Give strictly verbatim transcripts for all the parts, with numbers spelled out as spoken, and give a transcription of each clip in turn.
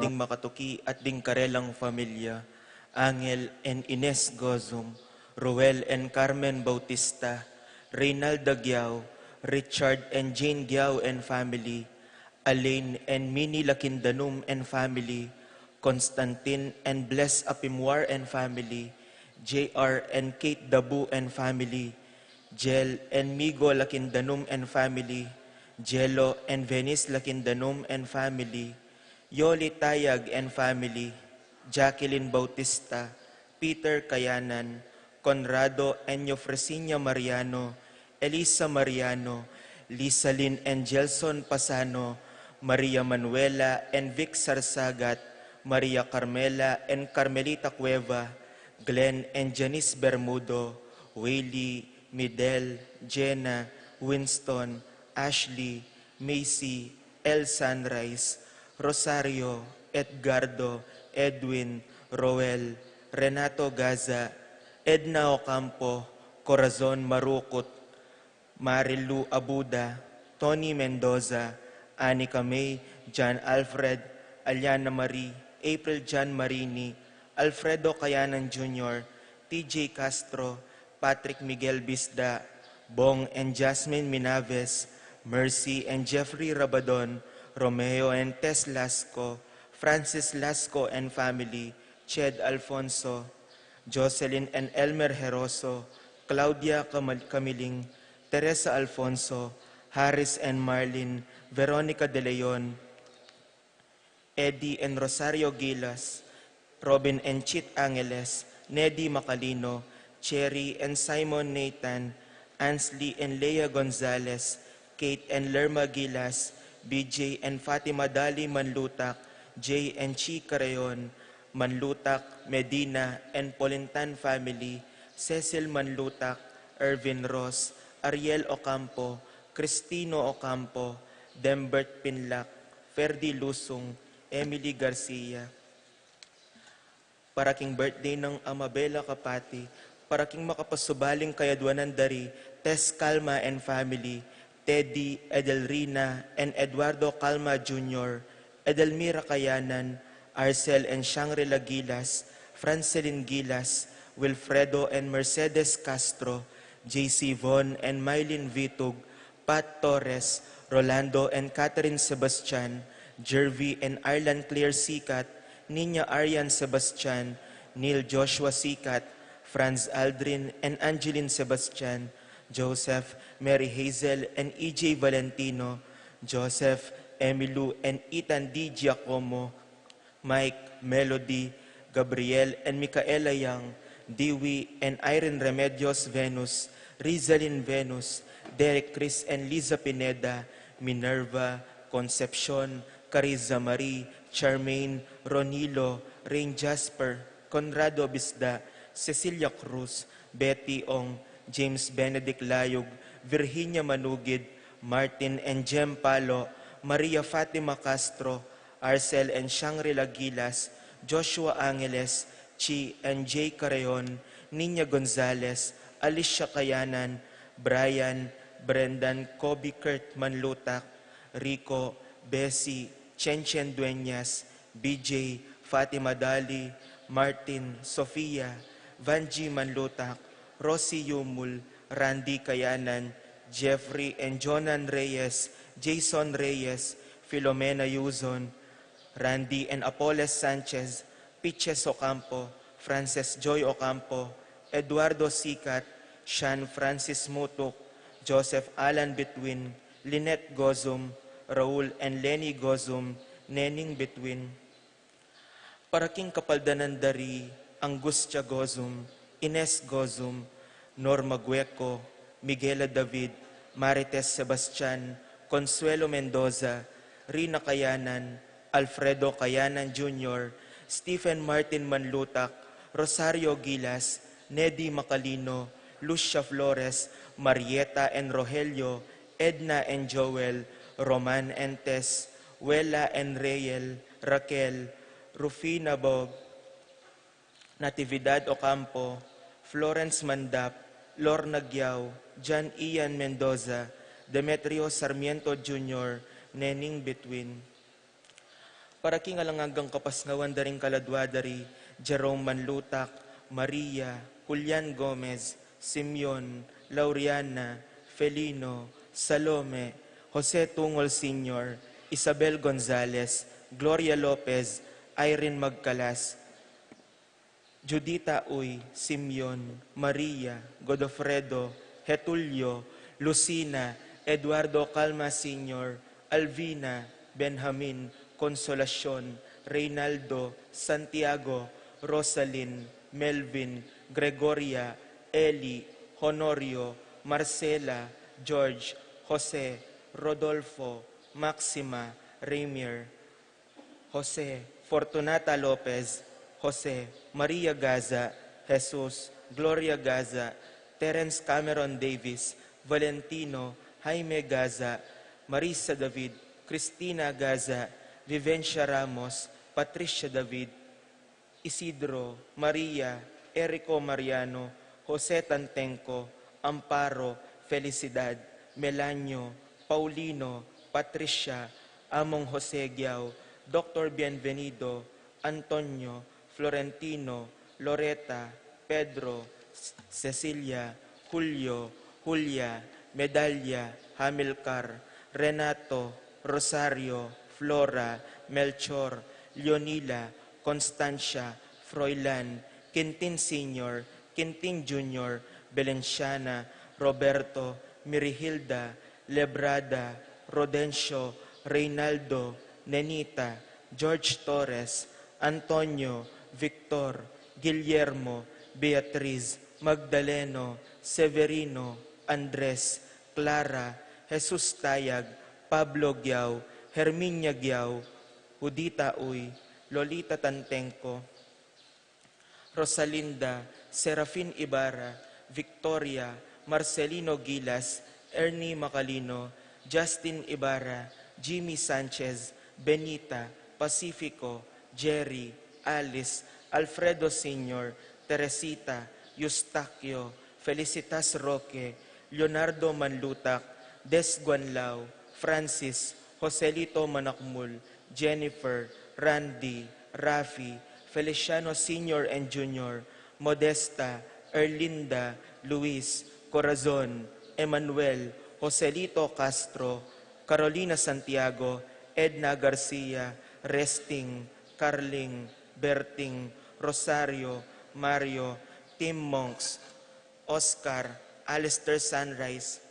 ding makatuki at ding karelang familia, Angel and Ines Gozum, Ruel and Carmen Bautista, Reynalda Giao, Richard and Jane Giao and family, Alain and Minnie Lakindanum and family, Constantine and Bless Apimwar and family, J R and Kate Dabu and family, Jel and Migo Lakindanum and family, Jelo and Venice Lakindanum and family, Yoli Tayag and family, Jacqueline Bautista, Peter Kayanan, Conrado and Eufresinia Mariano, Elisa Mariano, Lisalin and Gelson Pasano, Maria Manuela and Vic Sarsagat, Maria Carmela and Carmelita Cueva, Glenn and Janice Bermudo, Willie, Midel, Jenna, Winston, Ashley, Macy, El Sunrise, Rosario, Edgardo, Edwin, Roel, Renato Gaza, Edna Ocampo, Corazon Marukut, Marilu Abuda, Tony Mendoza, Anika May, John Alfred, Aliana Marie, April John Marini, Alfredo Kayanan Junior, T J Castro, Patrick Miguel Bisda, Bong and Jasmine Minaves, Mercy and Jeffrey Rabadon, Romeo and Tess Lasco, Francis Lasco and family, Ched Alfonso, Jocelyn and Elmer Heroso, Claudia Camal- Camiling, Teresa Alfonso, Harris and Marlin, Veronica De Leon, Eddie and Rosario Gilas, Robin and Chit Angeles, Neddy Macalino, Cherry and Simon Nathan, Ansley and Lea Gonzalez, Kate and Lerma Gilas, B J and Fatima Dali Manlutak, Jay and Chi Carreon, Manlutak, Medina and Polintan family, Cecil Manlutak, Ervin Ross, Ariel Ocampo, Cristino Ocampo, Dembert Pinlac, Ferdy Lusung, Emily Garcia. Para king birthday nang Amabela Kapati, para king makapasubaling kayadwanan da ri Tess Calma and family, Teddy, Edelrina, and Eduardo Calma Junior, Edelmira Kayanan, Arcel and Shangri-La Gilas, Francelin Gilas, Wilfredo and Mercedes Castro, J C Von and Mylene Vitug, Pat Torres, Rolando and Catherine Sebastian, Jervy and Arlan Claire Sicat, Nina Arian Sebastian, Neil Joshua Sicat, Franz Aldrin and Angeline Sebastian, Joseph, Mary Hazel and E J Valentino, Joseph, Emilu and Ethan D Giacomo, Mike, Melody, Gabriel and Micaela Young, Dewey and Irene Remedios Venus, Rizalin Venus, Derek Chris and Liza Pineda, Minerva, Concepcion, Cariza Marie, Charmaine, Ronilo, Rain Jasper, Conrado Bisda, Cecilia Cruz, Betty Ong, James Benedict Layug, Virginia Manugid, Martin and Jem Palo, Maria Fatima Castro, Arcel and Shangri-La Gilas, Joshua Angeles, Chi and Jay Carreon, Nina Gonzalez, Alicia Kayanan, Brian, Brendan, Kobe Kurt Manlutak, Rico, Bessie, Chen Chen Dueñas, B J, Fatima Dali, Martin, Sofia, Vanji Manlutak, Rosie Yumul, Randy Kayanan, Jeffrey and Jonan Reyes, Jason Reyes, Filomena Yuzon, Randy and Apoles Sanchez, Piches Ocampo, Frances Joy Ocampo, Eduardo Sicat, Sean Francis Mutuk, Joseph Alan Bitwin, Lynette Gozum, Raul and Lenny Gozum, Neneng Bitwin. Para king kapaldanan da ri Angustia Gozum, Ines Gozum, Norma Gueco, Miguela David, Marites Sebastian, Consuelo Mendoza, Rina Kayanan, Alfredo Kayanan Junior, Stephen Martin Manlutak, Rosario Gilas, Nedy Macalino, Lucia Flores, Marieta and Rogelio, Edna and Joel, Roman and Tess, Wela and Reyel, Raquel, Rufina Bob, Natividad Ocampo, Florence Mandap, Lorna Giao, John Ian Mendoza, Demetrio Sarmiento Junior, Neneng Bitwin. Para king alang anggang kapasnawan da ring kaladua da ri Jerome Manlutak, Maria, Julian Gomez, Simeon, Lauriana, Felino, Salome, Jose Tungol Senior, Isabel Gonzalez, Gloria Lopez, Irene Magcalas, Judita Uy, Simeon, Maria, Godofredo, Getulio, Lucina, Eduardo Calma Senior, Alvina, Benjamin, Consolacion, Reynaldo, Santiago, Rosalyn, Melvin, Gregoria, Eli, Honorio, Marcela, George, Jose, Rodolfo, Maxima, Rainier, Jose, Fortunata Lopez, Jose, Maria Gaza, Jesus, Gloria Gaza, Terence Cameron Davis, Valentino, Jaime Gaza, Marisa David, Cristina Gaza, Vivencia Ramos, Patricia David, Isidro, Maria, Erico Mariano, Jose Tantenco, Amparo, Felicidad, Melanio, Paulino, Patricia, Among Jose Giao, Doctor Bienvenido, Antonio, Florentino, Loreta, Pedro, S-, Cecilia, Julio, Julia, Medalia, Hamilcar, Renato, Rosario, Flora, Melchor, Leonila, Constancia, Froilan, Quintin Senior, Quintin Junior, Belenciana, Roberto, Mirihilda, Lebrada, Rodencio, Reynaldo, Nenita, George Torres, Antonio, Victor, Guillermo, Beatriz, Magdaleno, Severino, Andres, Clara, Jesus Tayag, Pablo Giao, Herminia Giao, Judita Uy, Lolita Tantenco, Rosalinda, Serafin Ibarra, Victoria, Marcelino Gilas, Ernie Macalino, Justin Ibarra, Jimmy Sanchez, Benita, Pacifico, Jerry, Alice, Alfredo Senior, Teresita, Eustaquio, Felicitas Roque, Leonardo Manlutak, Des Guanlao, Francis, Joselito Manakmul, Jennifer, Randy, Rafi, Feliciano Senior and Junior, Modesta, Erlinda, Luis, Corazon, Emmanuel, Joselito Castro, Carolina Santiago, Edna Garcia, Resting, Carling, Berting, Rosario, Mario, Tim Monks, Oscar, Alistair Sunrise,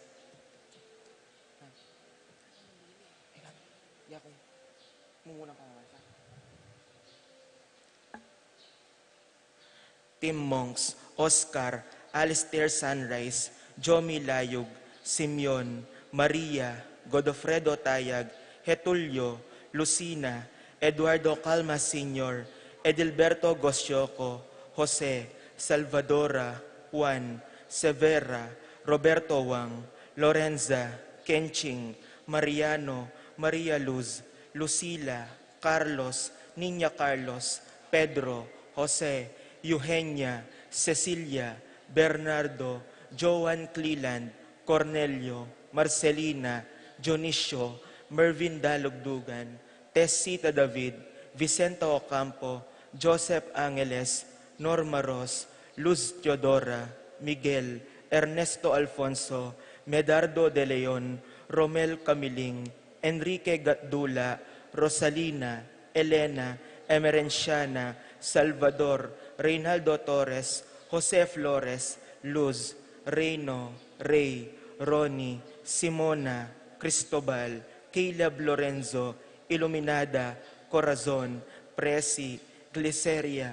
Tim Monks, Oscar, Alistair Sunrise, Jomi Layug, Simeon, Maria, Godofredo Tayag, Getulio, Lucina, Eduardo Calma Senior, Edilberto Gosioco, Jose, Salvadora, Juan, Severa, Roberto Wang, Lorenza, Kenching, Mariano, Maria Luz, Lucila, Carlos, Niña Carlos, Pedro, Jose, Eugenia, Cecilia, Bernardo, Joan Cleland, Cornelio, Marcelina, Dionisio, Mervin Dalugdugan, Tessita David, Vicenta Ocampo, Joseph Angeles, Norma Ros, Luz Teodora, Miguel, Ernesto Alfonso, Medardo de Leon, Romel Camiling, Enrique Gatdula, Rosalina, Elena, Emerenciana, Salvador, Reynaldo Torres, Jose Flores, Luz, Reino, Rey, Ronnie, Simona, Cristobal, Caleb Lorenzo, Iluminada, Corazon, Presi, Gliceria,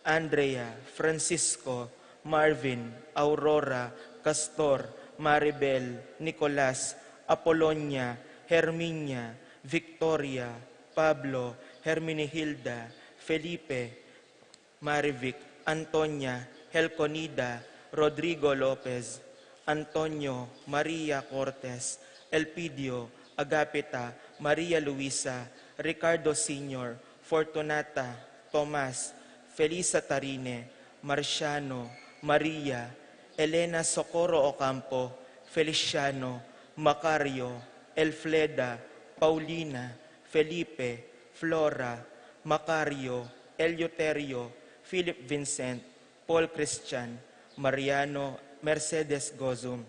Andrea, Francisco, Marvin, Aurora, Castor, Maribel, Nicolas, Apolonia, Herminia, Victoria, Pablo, Herminihilda, Felipe, Marivic, Antonia, Helconida, Rodrigo Lopez, Antonio, Maria Cortes, Elpidio, Agapita, Maria Luisa, Ricardo Senior, Fortunata, Tomas, Felisa Tarine, Marciano, Maria, Elena Socorro Ocampo, Feliciano, Macario, Elfleda, Paulina, Felipe, Flora, Macario, Eleuterio, Philip Vincent, Paul Christian, Mariano, Mercedes Gozum,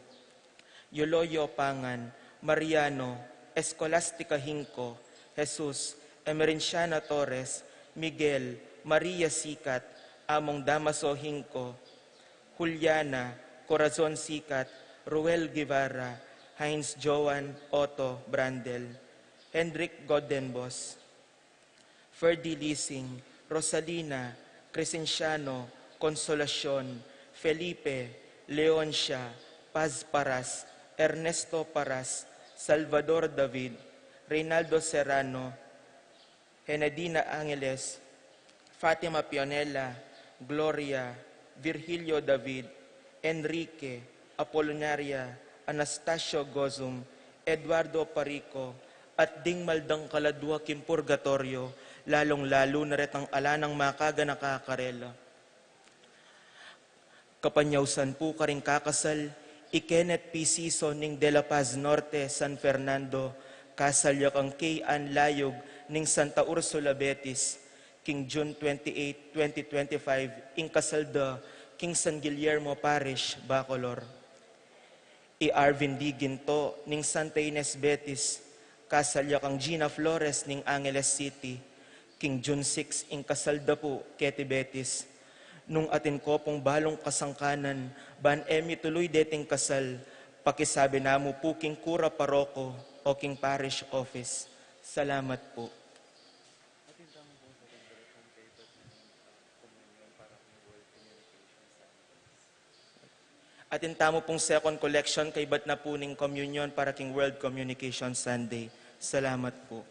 Yoloyo Pangan, Mariano, Escolastica Hinco, Jesus, Emerenciana Torres, Miguel, Maria Sicat, Among Damaso Hinco, Juliana, Corazon Sicat, Ruel Guevara, Heinz Joan, Otto Brandel, Hendrik Godenbos, Ferdy Lising, Rosalina, Crescenciano, Consolacion, Felipe, Leoncia, Paz Paras, Ernesto Paras, Salvador David, Reynaldo Serrano, Henedina Angeles, Fatima Pionela, Gloria, Virgilio David, Enrique, Apolonaria, Anastasio Gozum, Eduardo Parico, at ding maldang kaladua king purgatorio, lalung-lalu na retang ala nang makaganaka karela. Kapanyausan pu karing kakasal, i Kenneth P. Siso ning De La Paz Norte, San Fernando, kasal ya kang Kay Ann Layug ning Santa Ursula, Betis, king June twenty-eight, twenty twenty-five, ing kasal da king San Guillermo Parish, Bacolor. I Arvin D. Ginto ning Santa Ines, Betis, kasal ya kang Gina Flores ning Angeles City, king June six ing kasal da pu keti Betis. Nung atin ko pung balung kasangkanan, ban e mituluy deting kasal, pakisabi na mu pu king kura paroko o king parish office. Salamat pu. Atin tamu pung second collection, kaybat na pu ning communion para king World Communication Sunday. Salamat pu.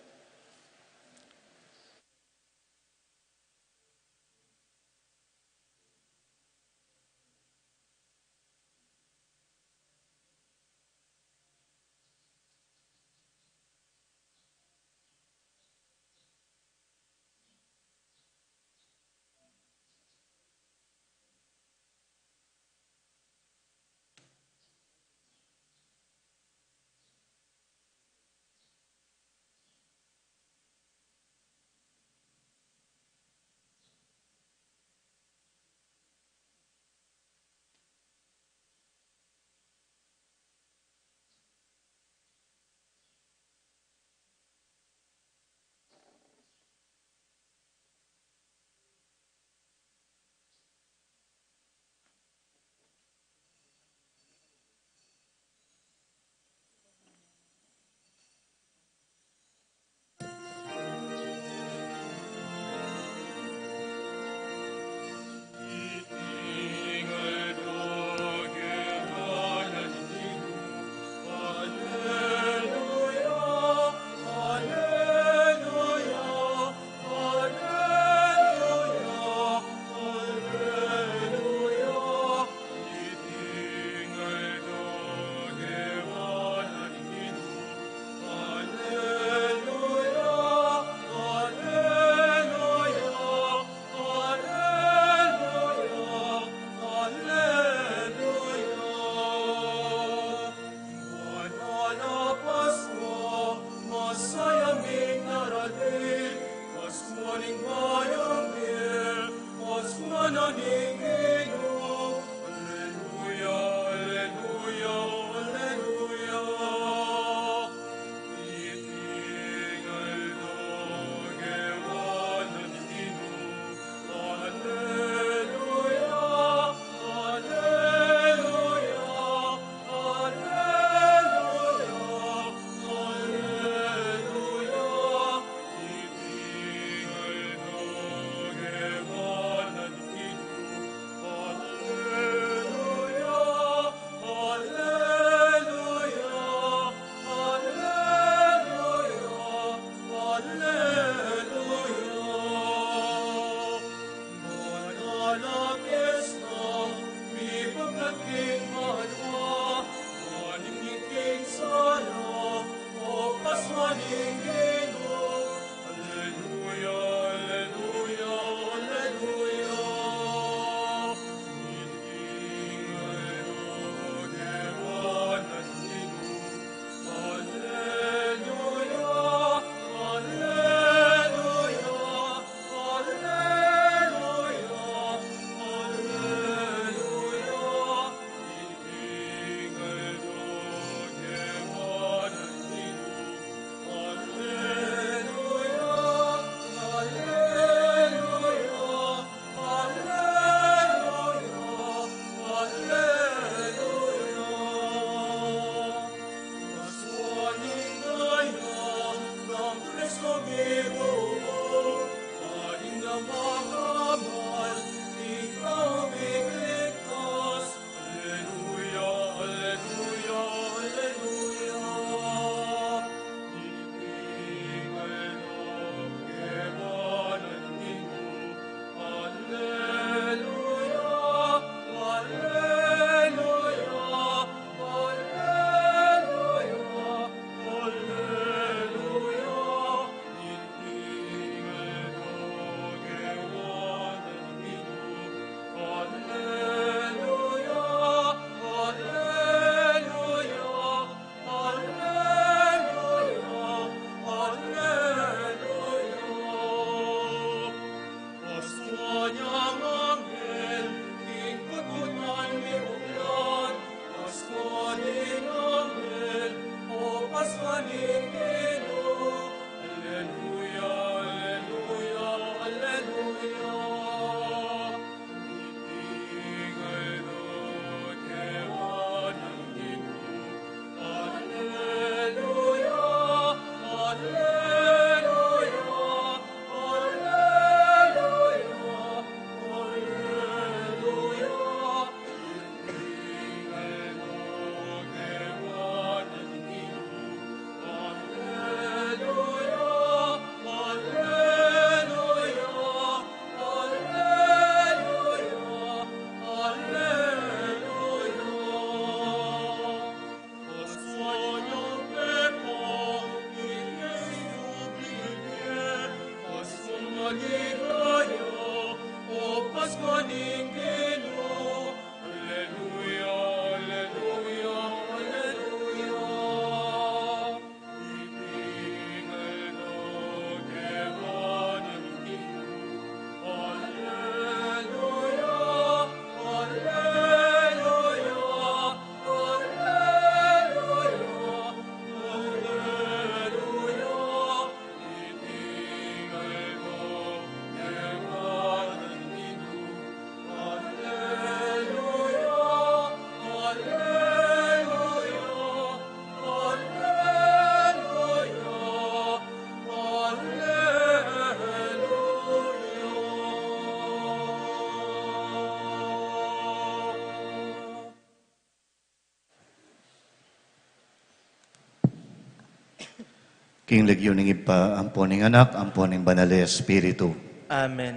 King lagyu ning Ibpa, ampo ning Anak, ampo ning Banal a Espiritu. Amen.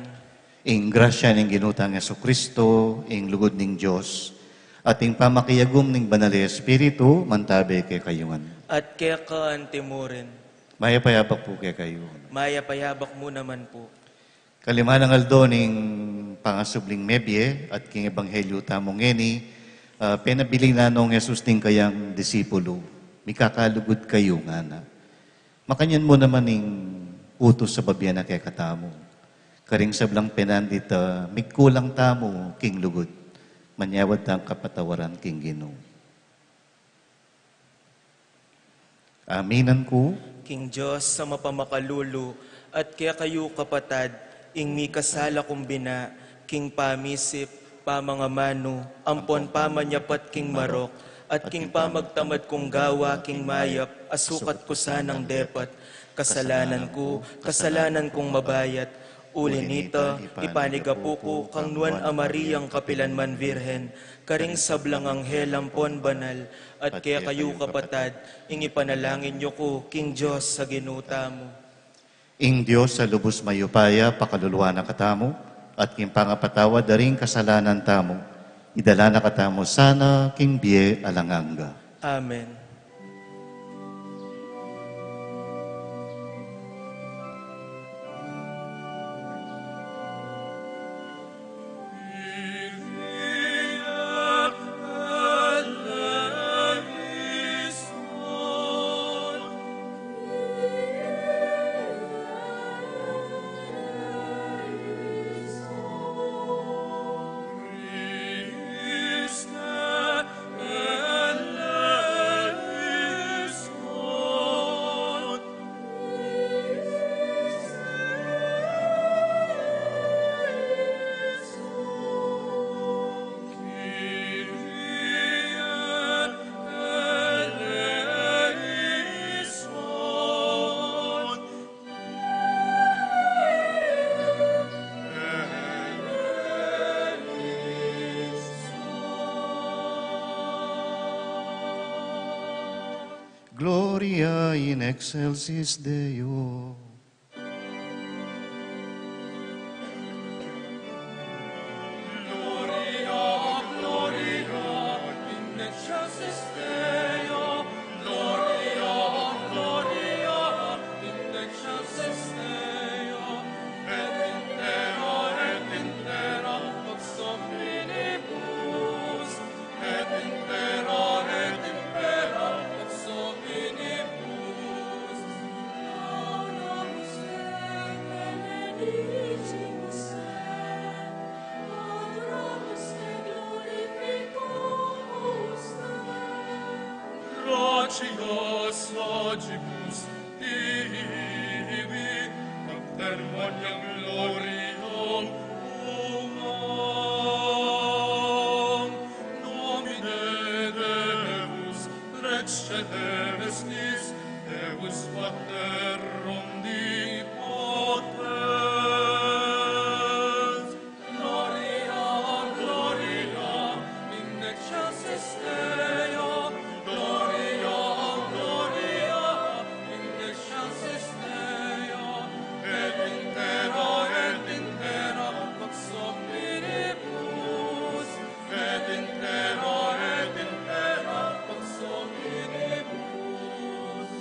Ing grasya ning Ginu tang Jesucristo, ing lugud ning Dios, at ing pamakiagum ning Banal a Espiritu, mantabe kekayu ngan. At keka antimurin. Mayap a yabak pu kekayu. Mayap a yabak mu naman pu. Kalima nang aldo ning pangasubling mebie at king ebanghelyu tamu ngeni, ah, penabilin na nong Jesus ding kayang disipulu, mikakalugud kayu ngana. Makanyan mu naman ing utus a babie na kekatamu. Karing sablang penandit, ah, migkulang tamu king lugud, manyawad tang kapatawaran king Ginu. Aminan ku king Dios a mapamakalulu, at kekayu kapatad, ing mikasala kung bina, king pamisip, pamangamanu, ampon pamanyapat king marok, at king pamagtamad kung gawa king mayap, a sukat ku sanang depat, kasalanan ku, kasalanan kung mabayat, uli nita, ipanigapu ku kang Nuan a Mariang kapilan man Virgen, karing sablang anghel ampon banal, at kekayu kapatad, ing ipanalangin yu ku king Dios a Ginu tamu. Ing Dios a lubus mayupaya, pakaluluan na katamu, at king pangapatawad da ring kasalanan tamu, idala na katamu sana king bie alang angga. Amen. Gloria in excelsis Deo. Gloria, Gloria in excelsis Deo, Gloria, Gloria in excelsis Deo, et in terra, et in terra pax hominibus, et in terra, et in terra pax hominibus. Laudamus te benedicimus te, adoramus te, glorificamus te. Gratias fagibus tibi, Pater, magnam gloriam tuam. Nomine Deus, Rex celestis, Deus Pater omnipotens. Gloria, Gloria in excelsis Deo, Gloria, Gloria in excelsis Deo, et in terra, et in terra pax hominibus, et in terra, et in terra pax hominibus.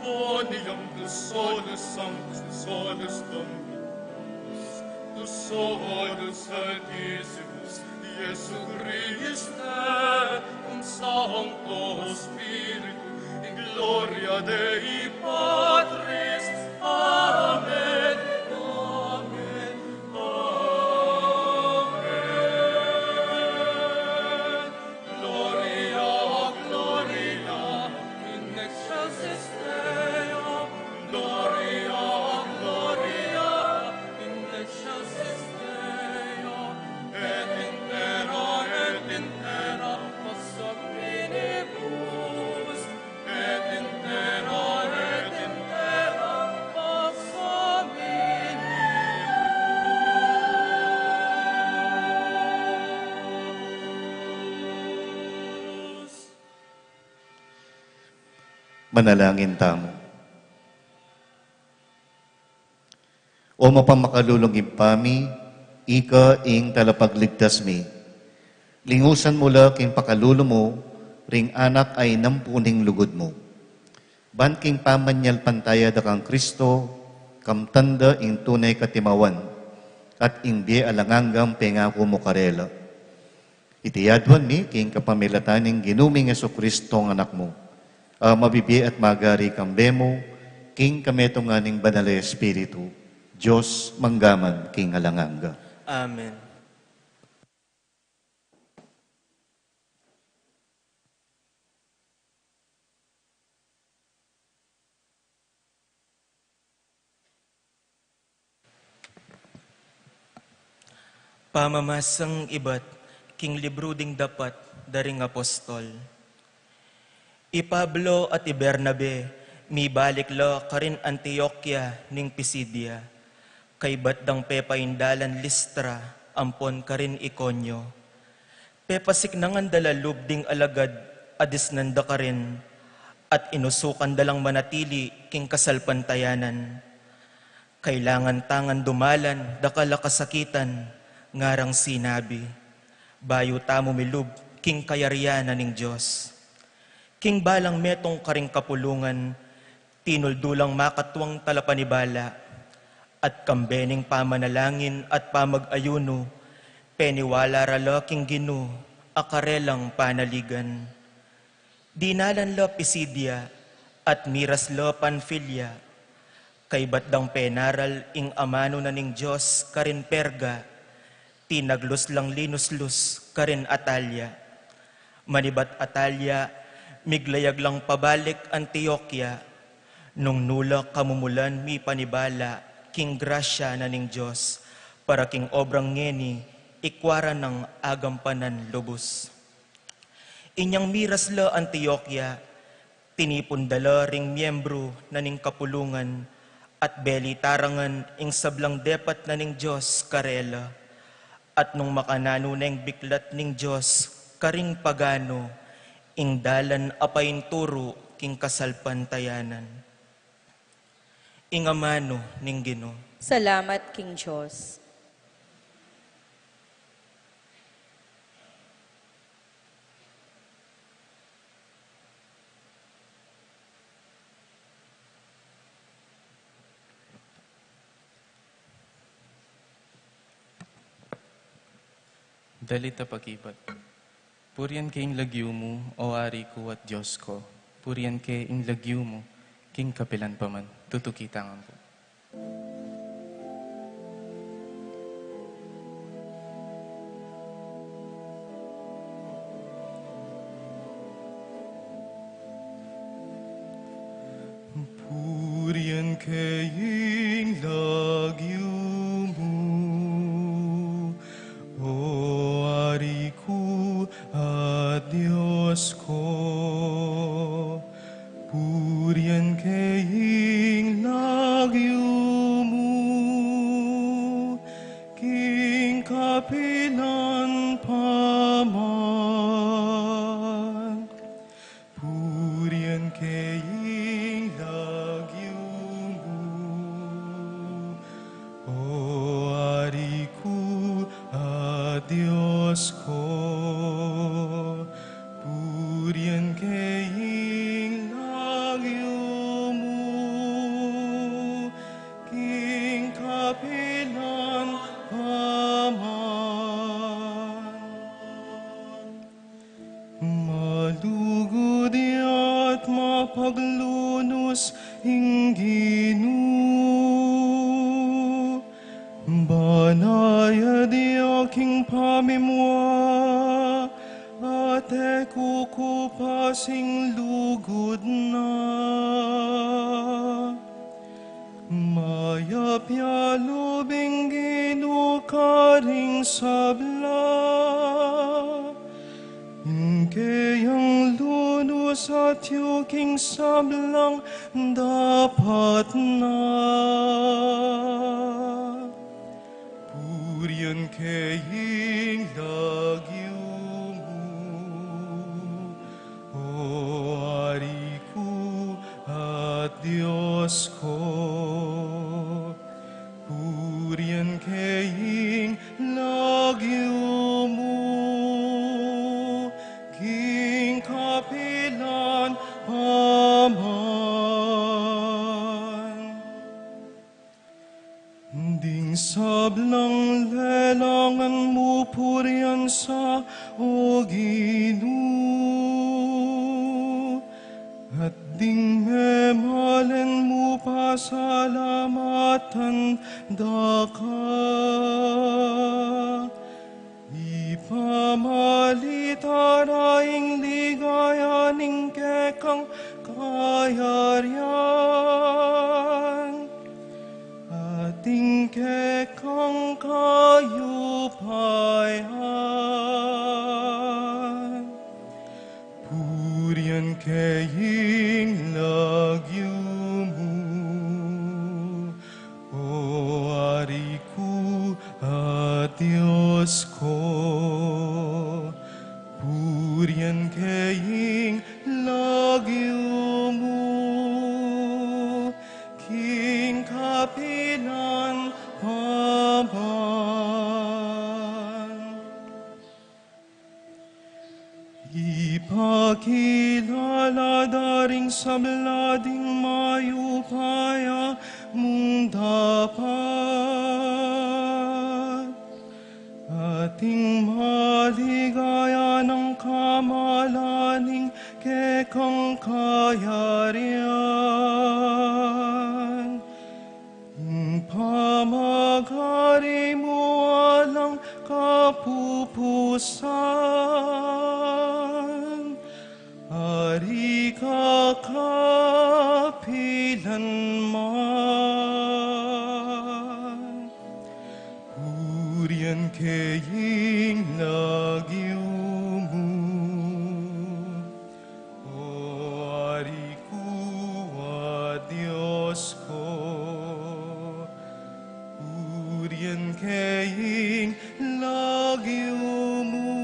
Onium tu solus sanctus, tu solus Dominus, tu solus Altisimus, Iesu Christe, cum Sancto Spiritu, in gloria Dei Patris. Amen, amen, amen. Gloria, Gloria in excelsis Deo, Gloria, Gloria in excelsis Deo, et in terra, et in terra pax hominibus, et in terra, et in terra pax hominibus. Manalangin tamu. O mapamakalulung Ibpa mi, ika ing talapagligtas mi. Lingusan mu la king pakalulu mu ring anak a inampu ning lugud mu. Ban king pamanyalpantaya da kang Kristo, kamtan da ing tune katimawan, at ing bie alang anggang pengaku mu karela. Iti aduan mi king kapamilatan ning Ginu ming Jesucristo a Anak mu, a mabibie at magari kambe mu, king kametungan ning Banal a Espiritu, Dios mangga man king alang angga. Amen. Pamamasang ibat king libru ding dapat da ring apostol. I Pablo at i Bernabe mibalik la karin Antioquia ning Pisidia, kaybat dang pepaindalan Listra ampon karin Iconio. Pepasiknangan da la lub ding alagad a disnan da karin, at inusukan da lang manatili king kasalpantayanan. Kailangan tang dumalan dakal a kasakitan, ngarang sinabi, bayu tamu milub king kayarian na ning Dios. King balang metung karing kapulungan, tinuldu lang makatuang talapanibala, at kambe ning pamanalangin at pamag-ayunu, peniwala ra la king Ginu a karelang panaligan. Dinalan la Pisidia, at miras la Panfilia, kaybat dang penaral ing amanu na ning Dios karin Perga, tinaglus lang linuslus karin Atalia. Manibat Atalia, miglayag lang pabalik Antioquia, nung nu la kamumulan mipanibala king grasya na ning Dios, para king obrang ngeni ikua ra nang agampanan lubus. Inyang miras la Antioquia, tinipun da la ring miembru na ning kapulungan, at belitarangan ing sablang depat na ning Dios karela. At nung makananu neng biklat ning Dios karing paganu, ing dalan a painturu king kasalpantayanan. Ing amanu ning Ginu. Salamat king Dios. Dalit a pakibat. Purian ke ing lagyu mu, o Ari ku at Dios ko. Purian ke ing lagyu mu, king kapilan pa man. Tutuki tang ampo. Purian ke ing lagyu mu, o Ari ku at Dios ko. Purian ke ing lagyu mu, king kapilan pa man. Purian ke ing lagyu mu, o Ari ku at Dios ko. Purian ke ing lagyu mu, paglunus ing Ginu. Banal ya dia king pamimua, at e kukupas ing lugud na. Mayap ya lub ing Ginu karing sabla, ing keyang lunus atyu king sablang dapat na. Purian ke ing lagyu mu, O Ari ku at Dios ku. Purian ke ing lagyu mu, king kapilan pa man. Ding sablang lelangan mu purian sa, O Ginu, at ding memalen mu pasalamatan da ka. Ipamalit da ring ligaya ning kekang kayarian, at ing kekang kayupayan. Purian ke ing lagyu mu, O Ari ku at Dios ku. Purian ke ing lagyu mu, king kapilan pa man. Ipakilala da ring sabla ding mayupaya mung dapat, at ing maligaya nang kamalan ning kekang kayarian. Ing pamagari mu alang kapupusan, Ari ka kapilan man. Purian ke ing lagyu mu, O Ari ku at Dios ku. Purian ke ing lagyu mu,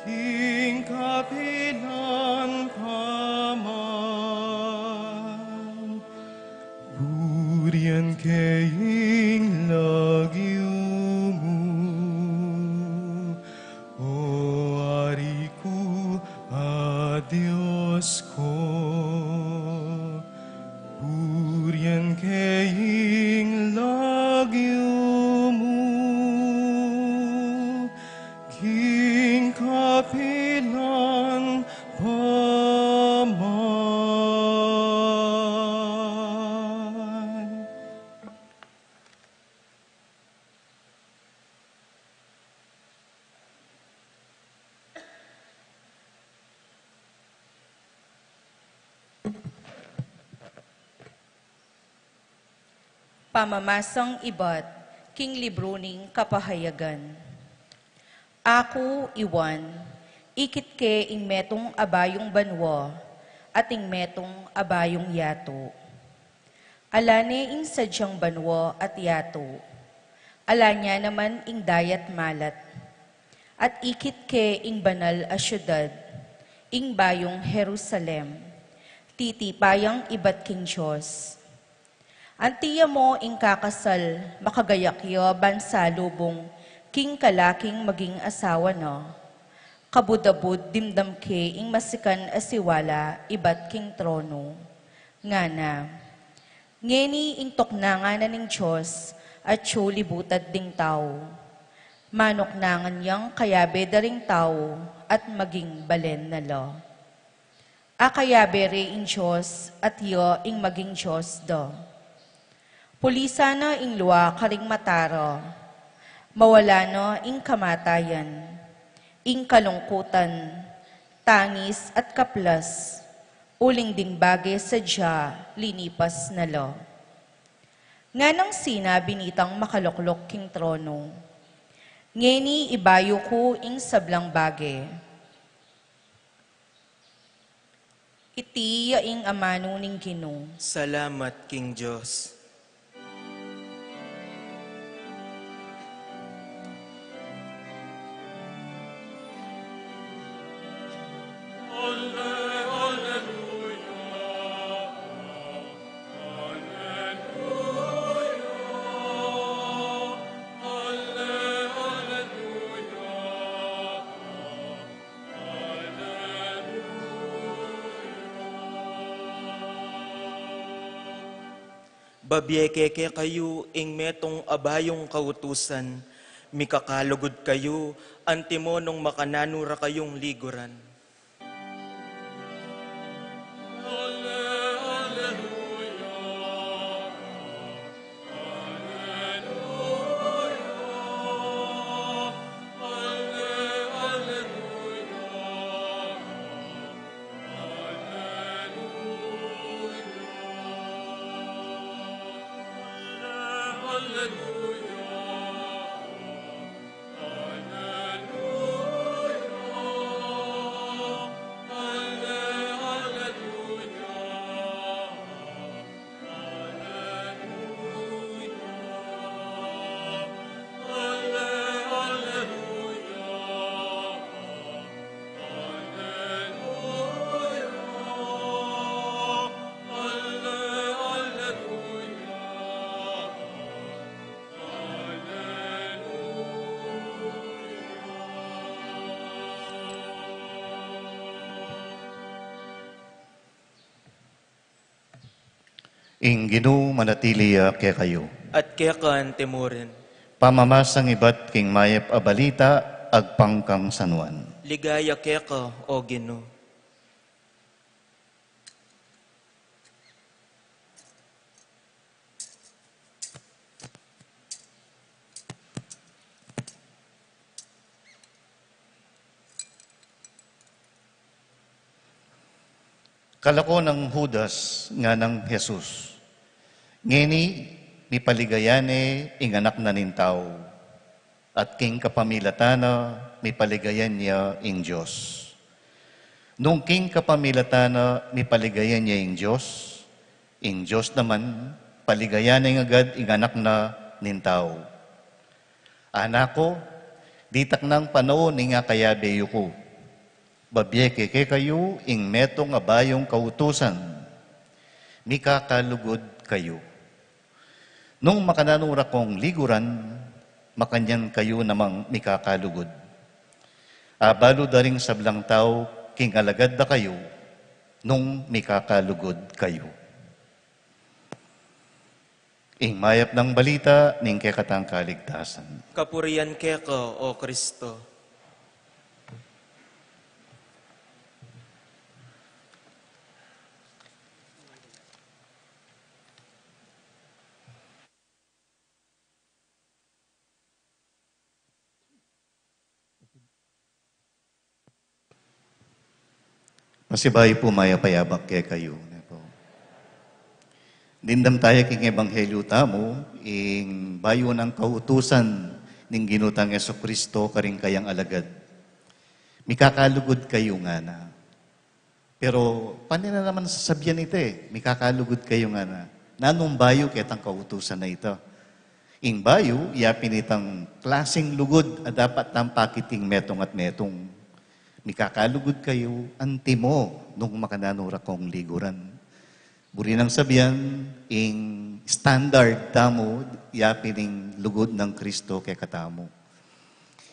king kapilan pa man. Purian ke ing lagyu mu, O Ari ku at Dios ku. Purian ke ing lagyu mu, king kapilan pa man. Pamamasang ibat king libru ning Kapahayagan. Aku, i Juan, ikit ke ing metung a bayung banua at ing metung a bayung yatu. Ala ne ing sadyang banua at yatu. Ala ne naman ing dayat malat. At ikit ke ing banal a siudad, ing bayung Jerusalem, titipayang ibat king Dios. Anti ya mu ing kakasal makagayak ya ban salubung king kalaking maging asawa na. Kabud-abud dimdam ke ing masikan a siwala ibat king tronu. Ngana, ngeni ing tuknangan na ning Dios atyu libutad ding tau. Manuknangan yang kayabe da ring tau at maging balen na la. Akayabe re ing Dios at ya ing maging Dios da. Pulisan na ing lua karing mata ra. Mawala na ing kamatayan, ing kalungkutan, tangis at kaplas, uling ding bage sadya linipas na la. Nganang sinabi nitang makalukluk king trono, "Ngeni ibayu ku ing sablang bage." Iti ya ing amanu ning Ginu. Salamat king Dios. Babie ke kekayu ing metung a bayung kautusan, mikakalugud kayu, antimo nung makananu ra kayung liguran. Ing Ginu manatili ya kekayu. At keka antimurin. Pamamasang ibat king mayap a balita agpang kang San Juan. Ligaya keka, O Ginu. Kalako nang Judas, nganang Jesus, "Ngeni, mipaligaya ne ing Anak na ning Tau, at king kapamilatan na, mipaligayan ya ing Dios." Nung king kapamilatan na, mipaligayan ya ing Dios, ing Dios naman, paligayan ne agad ing Anak na ning Tau. Anak ku, ditak nang panaun ning akayabe yu ku. Babie ke kekayu ing metung a bayung kautusan. Mikakalugud kayu. Nung makananu ra kung liguran, makanyan kayu namang mikakalugud. Abalu da ring sablang tau king alagad da kayu, nung mikakalugud kayu. Ing mayap nang balita ning kekatang kaligtasan. Kapurian keka, O Kristo. Pasibayu pu, mayap a yabak kekayu, ne pu. Dimdam taya king ebanghelyu tamu, ing bayu nang kautusan ning Ginu tang Jesucristo karing kayang alagad. Mikakalugud kayu ngana. Pero pane na naman sasabian ita e, mikakalugud kayu ngana. Nanung bayu ketang kautusan a ita? Ing bayu, yapin itang klasing lugud a dapat tang pakiting metung at metung. Mikakalugud kayu, antimo nung makananu ra kung liguran. Buri nang sabian, ing standard tamu, yapin ing lugud nang Kristo kekatamu.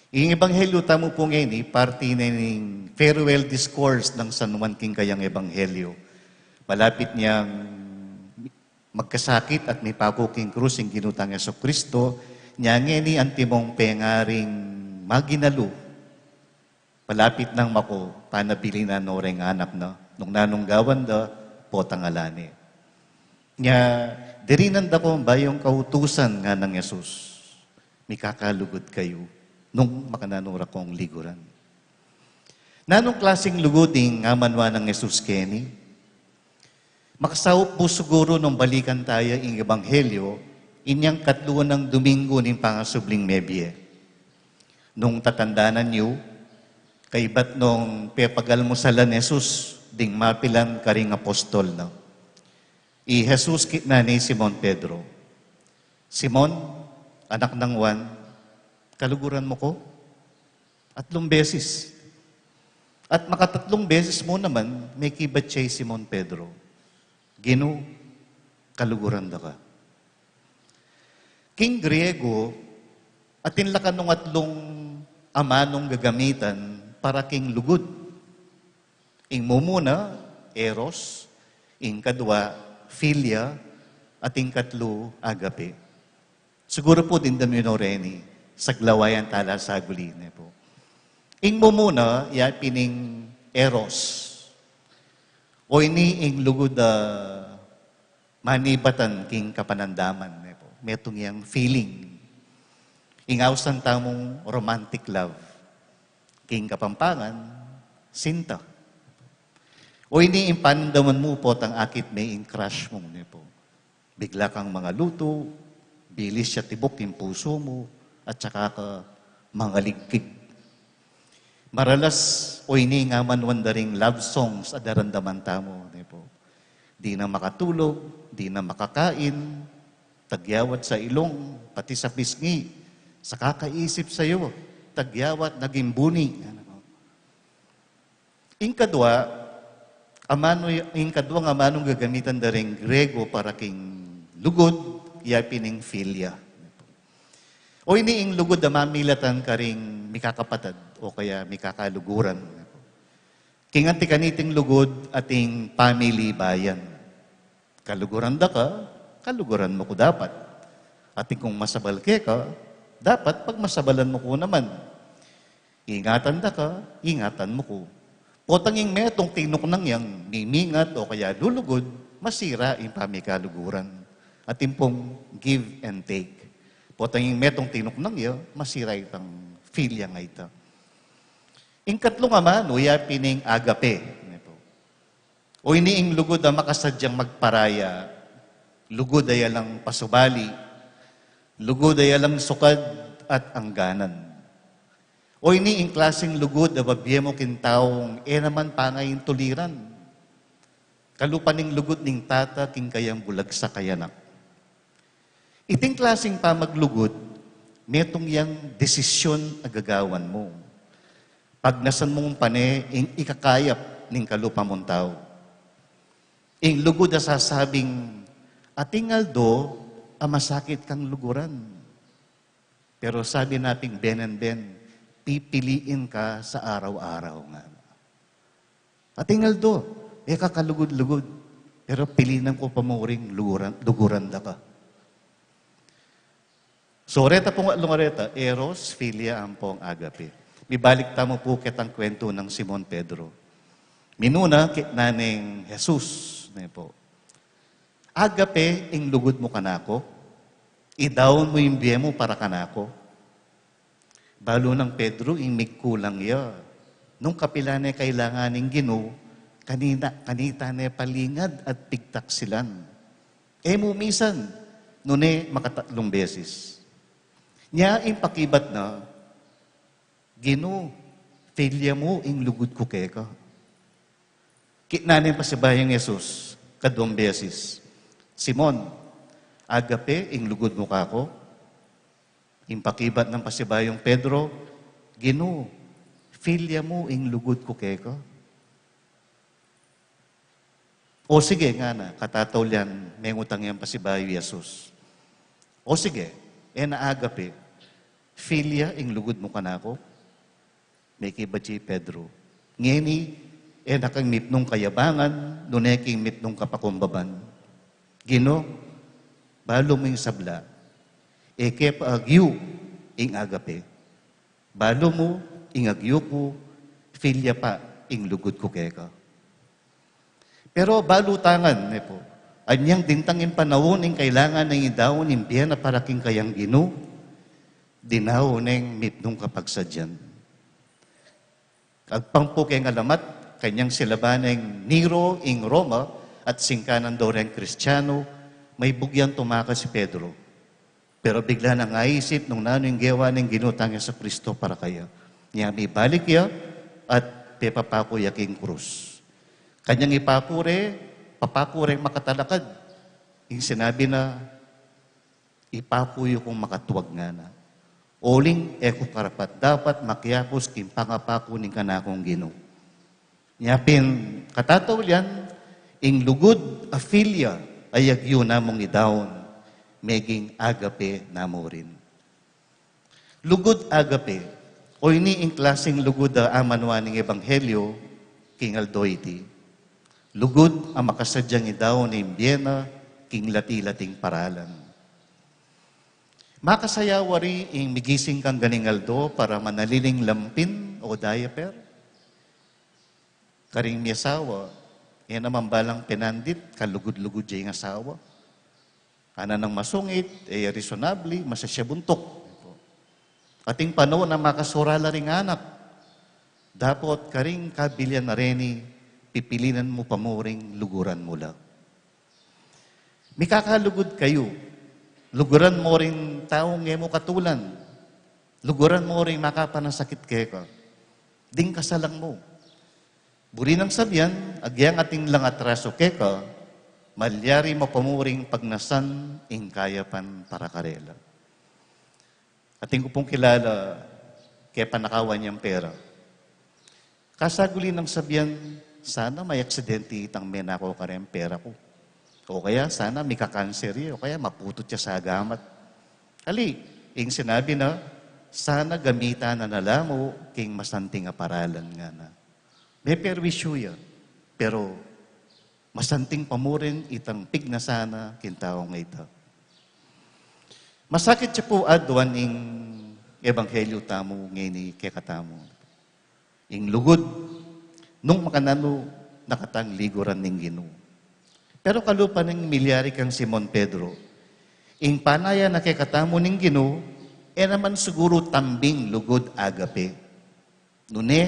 Ing ebanghelyu tamu pu ngeni, parti ne ning farewell discourse nang San Juan king kayang ebanghelyu. Malapit neng magkasakit at mipaku king krus ing Ginu tang Jesucristo, nya ngeni antimong pengaring maginalu. Malapit nang maku, panabilin na no reng anak na. Nung nanung gawan da, potang ala ne. Nya, dirinan da kong bayung kautusan, nganang Jesus, mikakalugud kayu nung makananu ra kong liguran. Nanung klasing lugud ing amanwa nang Jesus keni? Makasaup mu siguru nung balikan taya ing Ebanghelyo, inyang katluan nang Domingo ning pangasubling mebie. Nung tatandanan yu, kaibat nung pepagalmusalan Jesus ding mapilan karing apostol na, i Jesus kitnan ne i Simon Pedro, "Simon, anak nang Juan, kaluguran mu ku?" Atlung beses. At makatatlung beses mu naman, mekibat ya i Simon Pedro, "Ginu, kaluguran da ka." King Griego, atin la kanung atlung amanung gagamitan para king lugud. Ing mumuna, eros, ing kadwa, philia, at ing katlu, agape. Siguru pu dimdam yu no reni, saglawayan tala saguli ne pu. Ing mumuna, ya pin ing eros. O ini ing lugud a manibatan king kapanandaman, ne pu. Metung yang feeling. Ing ausan tamung romantic love. King Kapampangan, sinta. O ini ing panandaman mu potang akit me ing crush mu, ne pu. Bigla kang mangalutu, bilis ya tibuk ing pusu mu, at saka ka mangaligkig. Maralas, o ini ing amanwan da ring love songs a daramdaman tamu, ne pu. Di na makatulog, di na makakain, tagyawat sa ilung, pati sa pisngi, sa kakaisip sayu, tagyawat naging buni. Ing kadwa, amanu, ing kadwang amanung gagamitan da ring Griego para king lugud, ya pin ing philia. O ini ing lugud a mamilatan karing mikakapatad o kaya mikakaluguran. King anti kaniting lugud ating pamilibayan. Kaluguran da ka, kaluguran mu ku dapat. Ating kung masabal keka, dapat pagmasabalan mu ku naman. Ingatan da ka, ingatan mu ku. Potang ing metung tinuknang yang mimingat o kaya lulugud, masira ing pamikaluguran. Atin pung give and take. Potang ing metung tinuknang ya, masira itang philia a ita. Ing katlung amanu, ya pin ing agape. O ini ing lugud a makasadyang magparaya, lugud a yalang pasubali, lugud a yalang sukad at angganan. O ini ing klasing lugud a babie mu king taung e naman pangay ing tuliran. Kalupa ning lugud ning tata king kayang bulagsak a anak. Iting klasing pamaglugud, metung yang desisyon a gagawan mu. Pagnasan mung pane ing ikakayap ning kalupa mung tau. Ing lugud a sasabing, "Ating aldo a masakit kang luguran." Pero sabi na ping benen-ben, pipiliin ka sa araw-araw nga. Ating aldo, e ka kalugud-lugud, pero pilinan ku pa mu ring luguran, luguran da ka. So, reta pung atlung areta, eros, philia, ampong agape. Mibalik tamu pu ketang kwentu nang Simon Pedro. Minuna, kitnan neng Jesus, ne pu. Agape ing lugud mu kanaku? Idaun mu ing bie mu para kanaku? Balu nang Pedro, ing migkulang ya. Nung kapilan ne kailangan ning Ginu, kanita, kanita ne palingad at pigtaksilan. E mu misan, nune makatatlung beses. Nya ing pakibat na, "Ginu, philia mu ing lugud ku keka." Kitnan neng pasibayung Jesus, kaduang beses, "Simon, agape ing lugud mu kaku?" Ing pakibat nang pasibayung Pedro, "Ginu, philia mu ing lugud ku keka?" "O sige," ngana, katataulian, mengutang yang pasibayu Jesus. "O sige, e na agape, philia ing lugud mu kanaku?" Mekibat ya i Pedro, "Ngeni, e na kang mipnung kayabangan, nune king mipnung kapakumbaban. Ginu, balu mu ing sabla, e ke pa agyu ing agape. Balu mu ing agyu ku, philia pa ing lugud ku keka." Pero balu tang, ne pu, anyang dintang ing panaun ing kailangan neng idaun ing bie na para king kayang Ginu, dinaun neng mitmung kapagsadyan. Agpang pu keng alamat, kanyang silaban neng Nero ing Roma at singkanan do reng Kristiano, maybugyang tumakas i Pedro. Pero bigla nang aisip nung nanu ing gewa ning Ginu tang Jesucristo para kaya. Nya mibalik ya at pepapaku ya king krus. Kanyang ipaku re, papaku reng makatalakad. Ing sinabi na, "Ipaku yu kung makatuag," ngana. "Uling e ku karapat-dapat makiapus king pangapaku ning kanakung Ginu." Nya pin, katataulian, ing lugud a filia a yagyu namung idaun, meging agape na mu rin. Lugud agape, o ini ing klasing lugud a amanuan ning ebanghelyo king aldo iti. Lugud a makasadyang idaun ing bie na king lati-lating paralan. Makasayawa ri ing migising kang ganing aldo para manaliling lampin o diaper? Karing miasawa, e naman balang pinandit, kalugud-lugud ya ing asawa. Ana nang masungit, e ya reasonable, masasya buntuk. Ating panaun a makasura la ring anak. Dapot karing kabilian na reni, pipilinan mu pa mu ring luguran mu la. Mikakalugud kayu, luguran mu ring taung e mu katulan, luguran mu ring makapanasakit keka. Ding kasalang mu. Buri nang sabian, agyang atin lang atraso keka, malyari mu pa mu ring pagnasan ing kayapan para karela. Atin ku pung kilala, kepanakawan yang pera. Kasaguli nang sabian, "Sana mai aksidente itang menako kareng pera ku." O kaya, "Sana mikakanser ya," o kaya, "Maputut ya sa gamat." Ali, ing sinabi na, "Sana gamitan na na la mu king masanting a paralan," ngana. Me perwisyu ya, pero masanting pa mu rin itang pignasan na king taung ita. Masakit ya pu aduan ing ebanghelyo tamu ngeni kekatamu. Ing lugud, nung makananu na katang liguran ning Ginu. Pero kalupa ning milyari kang Simon Pedro, ing panayan na kekatamu ning Ginu, e naman siguru tambing lugud agape. Nune,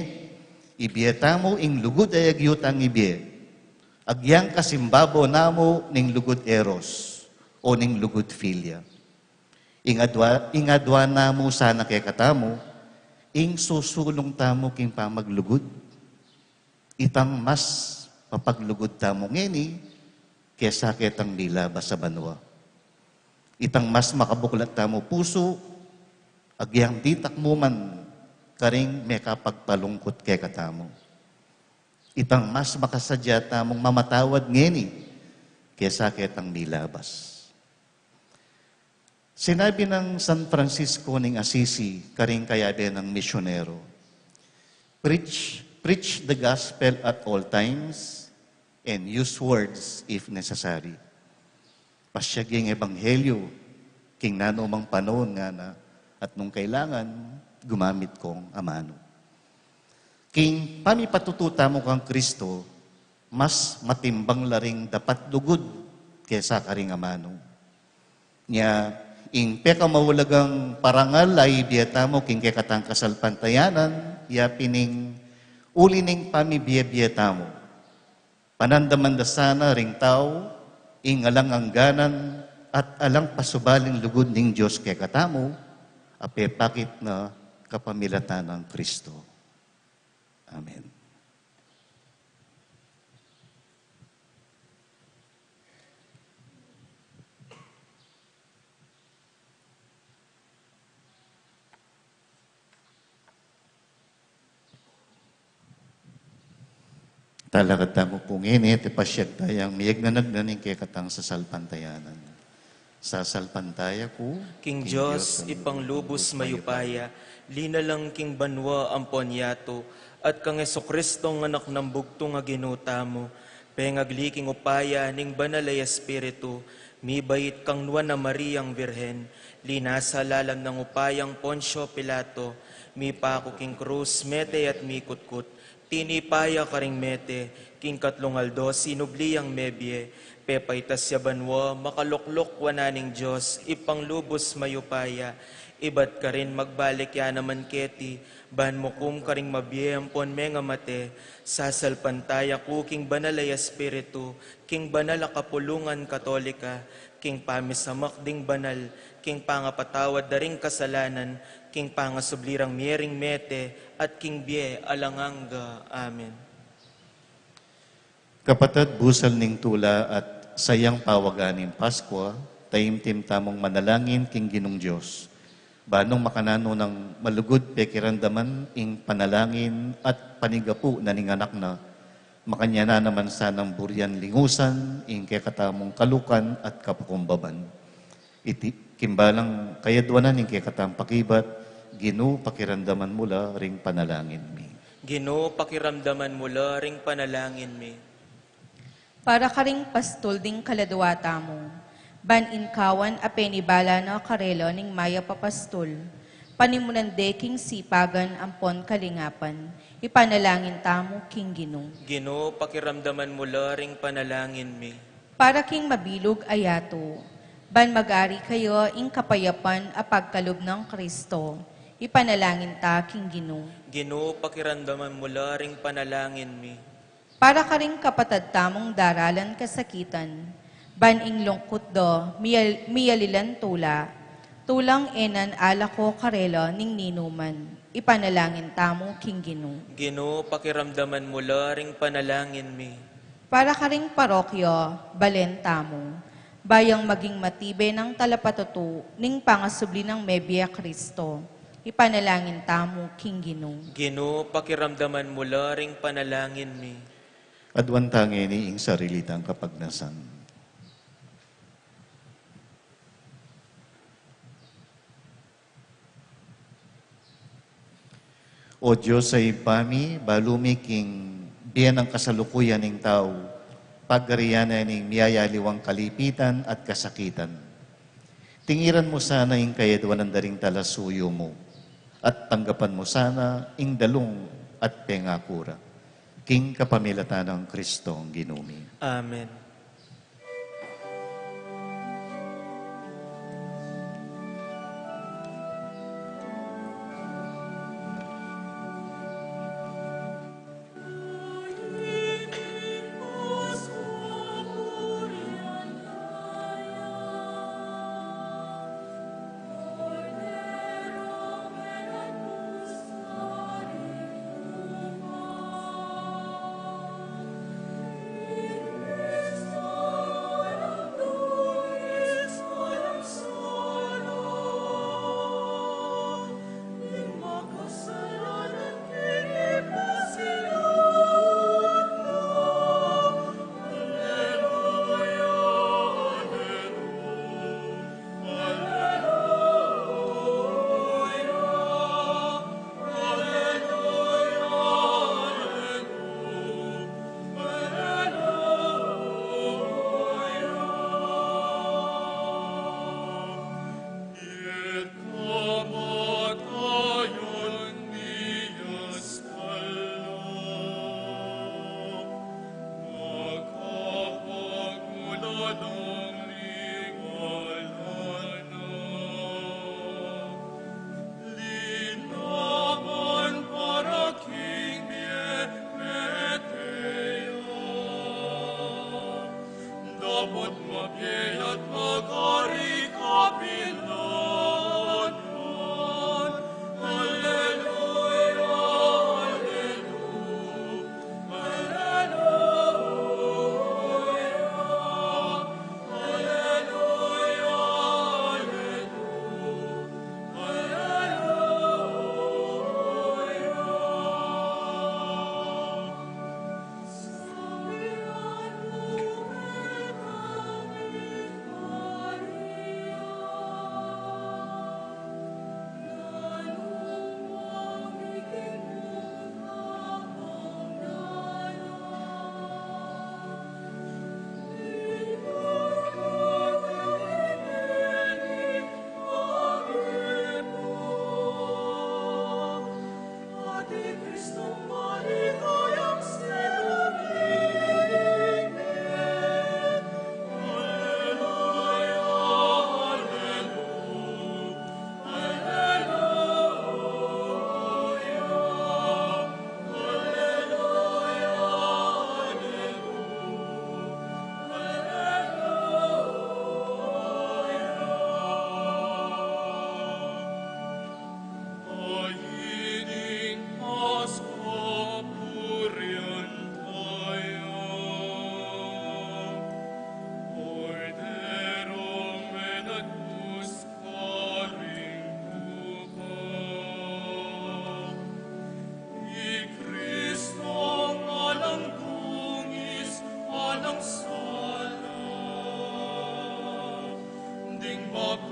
ibie tamu ing lugud a yagyu tang ibie, agyang kasimbabo na mu ning lugud eros, o ning lugud filia. Ing adua, ing adua na mu sana kekatamu, ing susulung tamu king pamaglugud. Itang mas mapaglugud tamu ngeni, kesa ketang milabas a banua. Itang mas makabuklat tamu pusu, agyang ditak mu man karing mekapagpalungkut kekatamu. Itang mas makasadya tamung mamatawad ngeni, kesa ketang milabas. Sinabi nang San Francisco ning Assisi karing kayabe nang misyonero, "Preach, preach the gospel at all times and use words if necessary." Pasyag ing ebanghelyo king nanumang panaun, ngana, at nung kailangan, gumamit kong amanu. King pamipatutu tamu kang Kristo, mas matimbang la ring dapat lugud kesa karing amanu. Nya, ing pekamaulagang parangal a ibie tamu king kekatang kasalpantayanan, ya pin ing uli ning pamibie-bie tamu. Panandaman da sana ring tau ing alang angganan at alang pasubaling lugud ning Dios kekatamu, a pepakit na kapamilatan nang Kristo. Amen. Talakad tamu pu ngeni, at ipasyag taya ing miyagnanagnan ning kekatang sasalpantayanan. Sasalpantaya ku king Dios, Ibpang lubus mayupaya, linalang king banua ampon yatu, at kang Jesucristong Anak nang bugtung a Ginu tamu, pengagli king upaya ning Banal a Espiritu, mibait kang Nuan a Mariang Birhen, linasa lalam nang upayang Poncio Pilato, mipaku king krus, mete at mikutkut, Tinipa ya karing mete, king katlung aldo sinubli yang mebie, pepaitas ya banua, makalukluk wanan ning Dios, Ibpang lubus mayupaya, ibat karin magbalik ya naman keti, ban mukum karing mabie ampon mengamate, sasalpantaya ku king Banal a Espiritu, king banal a kapulungan Katolika, king pamisamak ding banal, king pangapatawad da ring kasalanan, king pangasubli rang mie ring mete, at king bie alang angga. Amen. Kapatad, busal ning tula at sayang pawagan ning Paskwa, taimtim tamung manalangin king Ginung Dios. Banung makananu nang malugud pekiramdaman ing panalangin at panigapu na ning Anak na, makanyan na naman sanang burian lingusan ing kekatamung kalukan at kapakumbaban. Iti, king balang kayadwanan ing kekatamung pakibat, Ginu, pakiramdaman mu la ring panalangin mi. Ginu, pakiramdaman mu la ring panalangin mi. Para karing pastul ding kaladwa tamu, ban ing kawan a penibala na karela ning mayap a pastul, panimunan de king sipagan ampon kalingapan, ipanalangin tamu king Ginu. Ginu, pakiramdaman mu la ring panalangin mi. Para king mabilug a yatu, ban mag-ari kaya ing kapayapan a pagkalub nang Kristo, ipanalangin ta king Ginu. Ginu, pakiramdaman mu la ring panalangin mi. Para karing kapatad tamung daralan kasakitan, ban ing lungkut da, miyal-, miyalilan tula, tulang e nan alako karela ning ninuman, ipanalangin tamu king Ginu. Ginu, pakiramdaman mu la ring panalangin mi. Para karing parokya, balen tamu, bayang maging matibe nang talapatutu ning pangasubli nang mebie a Kristo, ipanalangin tamu king Ginu. Ginu, pakiramdaman mu la ring panalangin mi. Aduan ta ngeni ing sarili tang kapagnasan. O Dios a Ibpa mi, balu mi king bie nang kasalukuyan ning tau, pagarian na ning miyayaliwang kalipitan at kasakitan. Tingiran mu sana ing kayadwanan da ring talasuyu mu, at tanggapan mu sana ing dalung at pengaku ra. King kapamilatan nang Kristong Ginu mi. Amen. Dapot mabie at magari kapilan. Alleluia, alleluia, alleluia, alleluia, alleluia.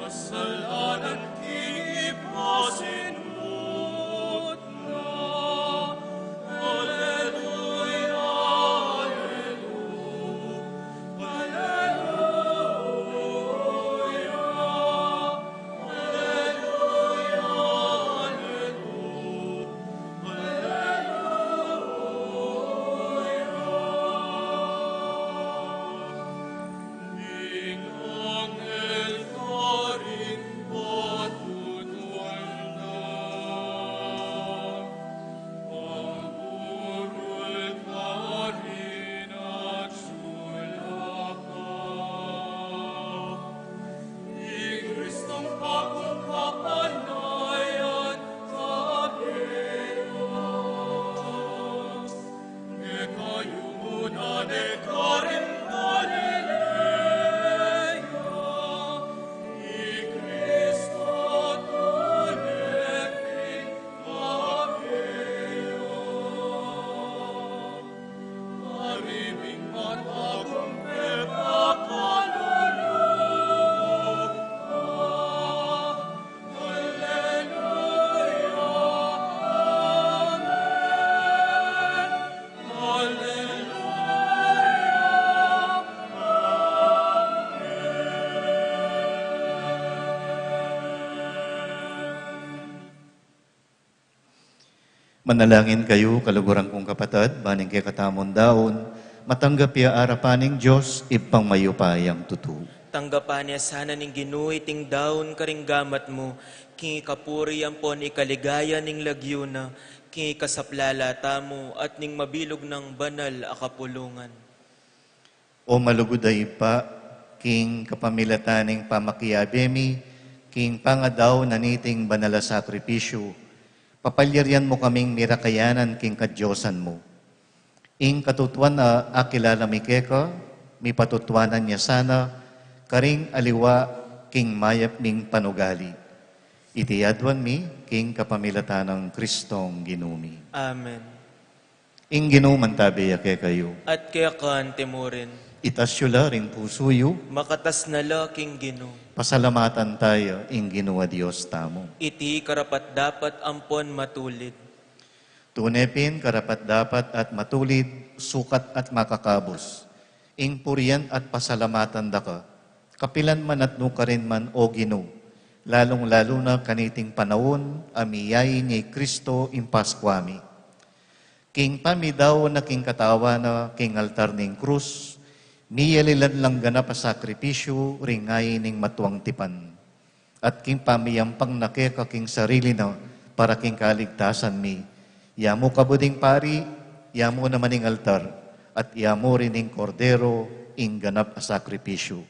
Kasalanan king ipasinmut na. Alleluia, alleluia, alleluia, alleluia, alleluia. Manalangin kayu, kaluguran kung kapatad, ban ing kekatamung daun, matanggap ya arapan ning Dios, Ibpang mayupayang tutu. Tanggapan na sana ning Ginu iting daun karing gamat mu, king ikapuri ampon ikaligaya ning lagyu na, king ikasaplala tamu at ning mabilug nang banal a kapulungan. O malugud a Ibpa, king kapamilatan ning pamakiabe mi king pangadaun na niting banal a sakripisyu, papalyarian mu kaming mirakayanan king kadiosan mu. Ing katutuan a akilala mi keka, mipatutuanan ya sana karing aliwa king mayap ming panugali. Iti aduan mi king kapamilatan nang Kristong Ginu mi. Amen. Ing Ginu mantabe ya kekayu. At keka antimurin. Itas yu la ring pusu yu. Makatas na la king Ginu. Pasalamatan taya ing Ginu a Dios tamu. Iti karapat-dapat ampon matulid. Tune pin karapat-dapat at matulid, sukat at makakabus, ing purian at pasalamatan da ka, kapilan man at nukarin man, O Ginu, lalung-lalu na kaniting panaun a miyain ya i Kristo ing Paskua mi. King pamidaun na king katawan na king altar ning krus, miyalilan lang ganap a sakripisyu ring ain ning matuang tipan. At king pamiyampang na keka king sarili na para king kaligtasan mi, yamu kabud ing pari, yamu naman ing altar, at yamu rin ing Kordero, ing ganap a sakripisyu.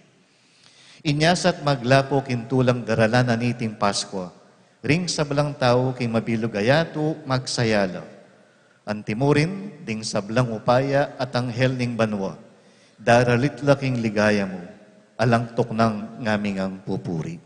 Inya sa't maglapo king tulang daralan na niting Paskua, ring sablang tau king mabilug a yatu magsaya la. Antimurin, ding sablang upaya at anghel ning banua, daralit la king ligaya mu, alang tuknang ngaming pupuri.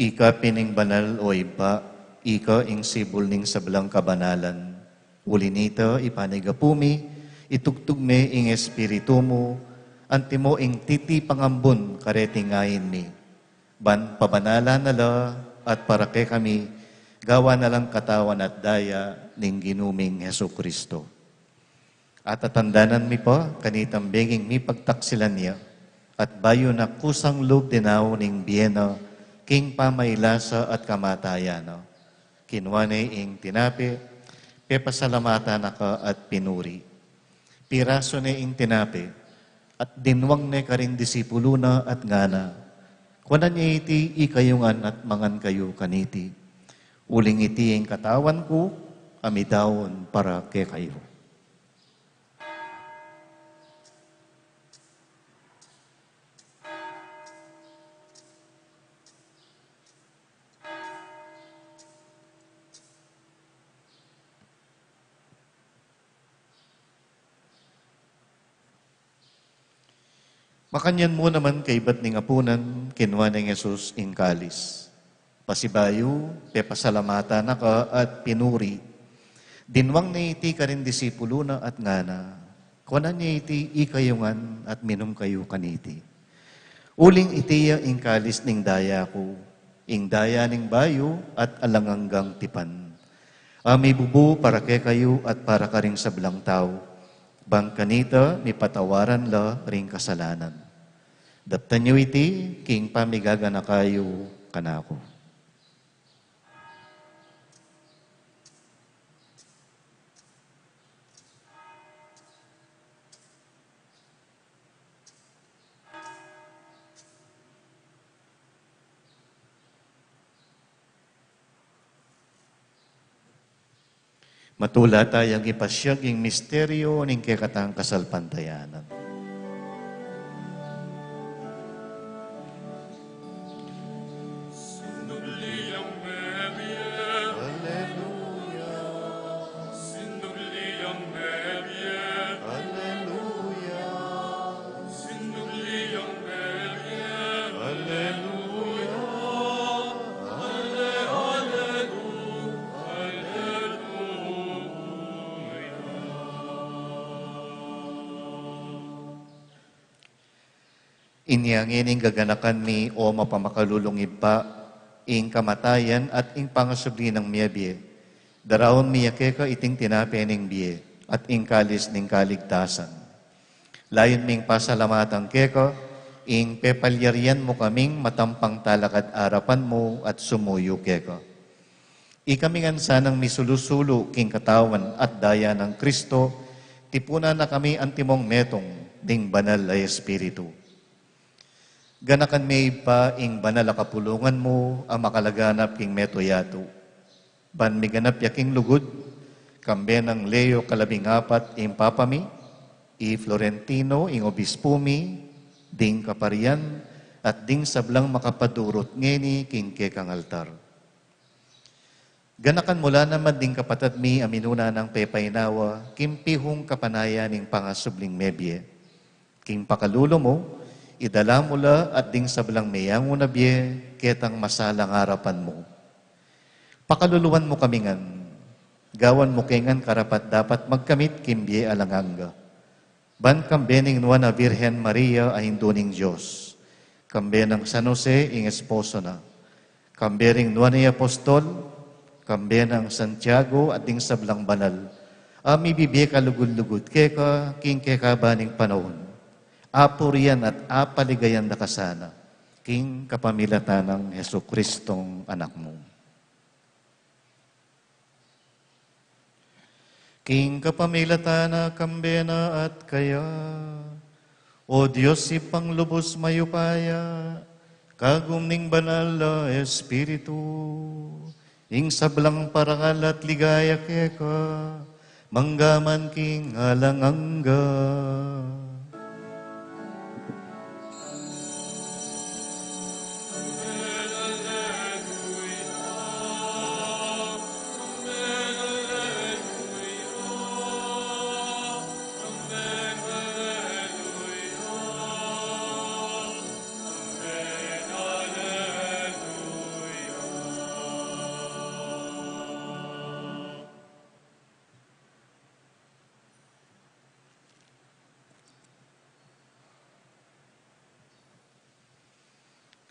Ika pin ing banal, o Ibpa, ika ing sibul ning sablang kabanalan. Uli na nita, ipanyawad mi, itubud me ing Espiritu mu, antimo ing titipangan bun kareting ain mi. Ban pabanalan na la at para kekami, gawan na lang katawan at daya ning Ginu ming Jesucristo. At atandanan mi pa, kanitang benging mipagtaksilan ya, at bayu na kusang lub dinaun ing bie na, king pamailasa at kamatayan na. Kinua ne ing tinape, pepasalamatan na ka at pinuri. Pirasu ne ing tinape, at dinwang ne karing disipulu na at ngana, kuanan ye iti ikayu ngan at mangan kayu kaniti. Uling iti ing katawan ku, a midaun para kekayu. Makanyan mu naman kaybat ning apunan, kinua neng Jesus ing kalis. Pasibayu, pepasalamatan na ka at pinuri. Dinwang ne iti karing disipulu na at ngana, kuanan ye iti ikayu ngan at minum kayu kaniti. Uling iti ya ing kalis ning daya ku, ing daya ning bayu at alang anggang tipan. A mibubu para kekayu at para karing sablang tau. Ban kanita mipatawaran la ring kasalanan. Daptan yu iti king pamigaganaka yu kanaku. Matula tayang ipasyag ing misteryu ning kekatang kasalpantayanan. Aleluya. Aleluya. Ale-, aleluya. Aleluya. Inya ngeni gaganakan mi, o mapamakalulung Ibpa, ing kamatayan at ing pangasubli nang mebie. Daraun mi ya keka iting tinape ning bie at ing kalis ning kaligtasan. Layun ming pasalamatan keka ing pepalyarian mu kaming matampang talakad arapan mu at sumuyu keka. Ikami ngan sanang misulu-sulu king katawan at daya nang Kristo, tipunan na kami antimong metung ding Banal a Espiritu. Ganakan me Ibpa ing banal a kapulungan mu a makalaganap king metung yatu. Ban miganap ya king lugud, kambe nang Leo kalabing apat ing Papa mi, i Florentino ing Obispu mi, ding kaparian, at ding sablang makapadurut ngeni king kekang altar. Ganakan mu la naman ding kapatad mi a minuna nang pepainawa king pihung kapanayan ning pangasubling mebie. King pakalulu mu, idala mu la at ding sablang meyangu na bie ketang masalang arapan mu. Pakaluluan mu kami ngan, gawan mu ke ngan karapat-dapat magkamit king bie alang angga. Ban kambe ning Nuan a Virgen Maria a Indu ning Dios, kambe nang San Jose ing esposo na, kambe ring Nuan a Apostol, kambe nang Santiago at ding sablang banal a mibibie kalugud-lugud keka king kekaban ning panaun, apurian at apaligayan da ka sana king kapamilatan nang Jesucristong Anak mu. King kapamilatan na, kambe na at kaya, O Dios Ibpang lubus mayupaya, kagum ning Banal a Espiritu, ing sablang parangal at ligaya keka, mangga man king alang angga.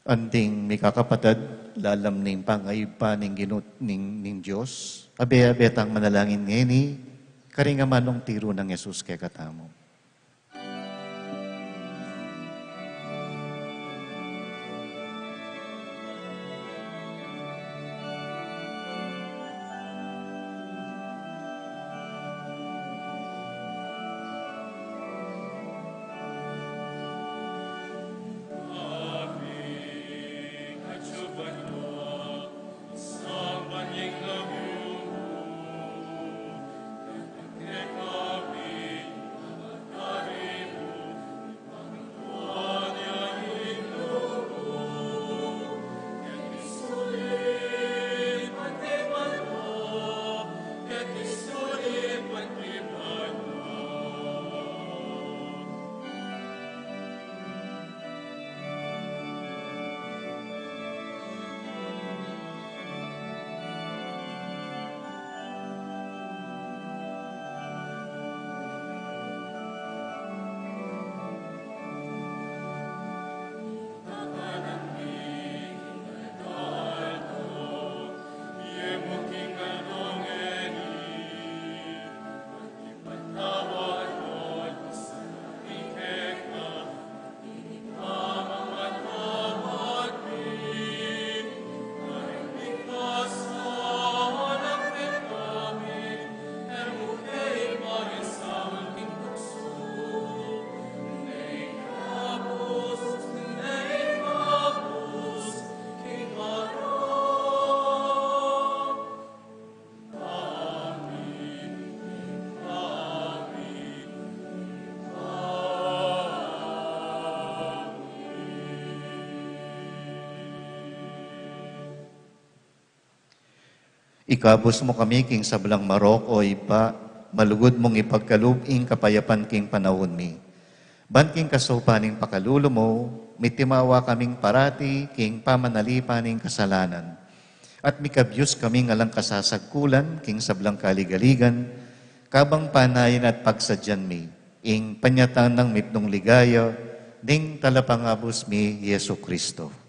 Anting mikakapatad, lalam ning pangaibpa ning Ginu-, ning, ning Dios, abe-abe tang manalangin ngeni, karing amanung tiru nang Jesus kekatamu. Ikabus mu kami king sablang marok, o Ibpa, malugud mung ipagkalub ing kapayapan king panaun mi. Ban king kasaupan ning pakalulu mu, mitimawa kaming parati king pamanalipan ning kasalanan. At mikabyus kaming alang kasasagkulan king sablang kaligaligan, kabang panayan at pagsadyan mi ing panyatang nang mipnung ligaya ning Talapangabus mi, Jesu Kristo.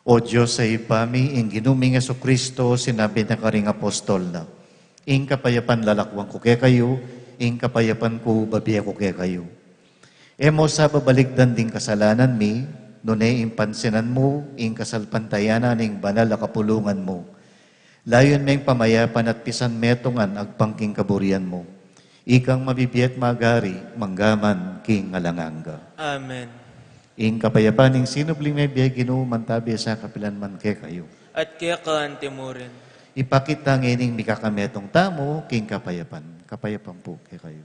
O Dios a Ibpa mi, ing Ginu ming Jesucristo, sinabi na karing apostol na, "Ing kapayapan lalakwan ku kekayu, ing kapayapan ku babie ku kekayu." E mu sa babalikdan ding kasalanan mi, nune ing pansinan mu ing kasalpantayanan ning banal a kapulungan mu. Layun meng pamayapan at pisan metungan agpang king kaburian mu. Ikang mabibie at magari, mangga man king alang angga. Amen. Ing kapayapan ning sinubling mebie, Ginu, mantabi sa kapilan man kekayu. At keka anti mu rin. Ipakit ta ngening mikakametung tamu king kapayapan. Kapayapan pu kekayu.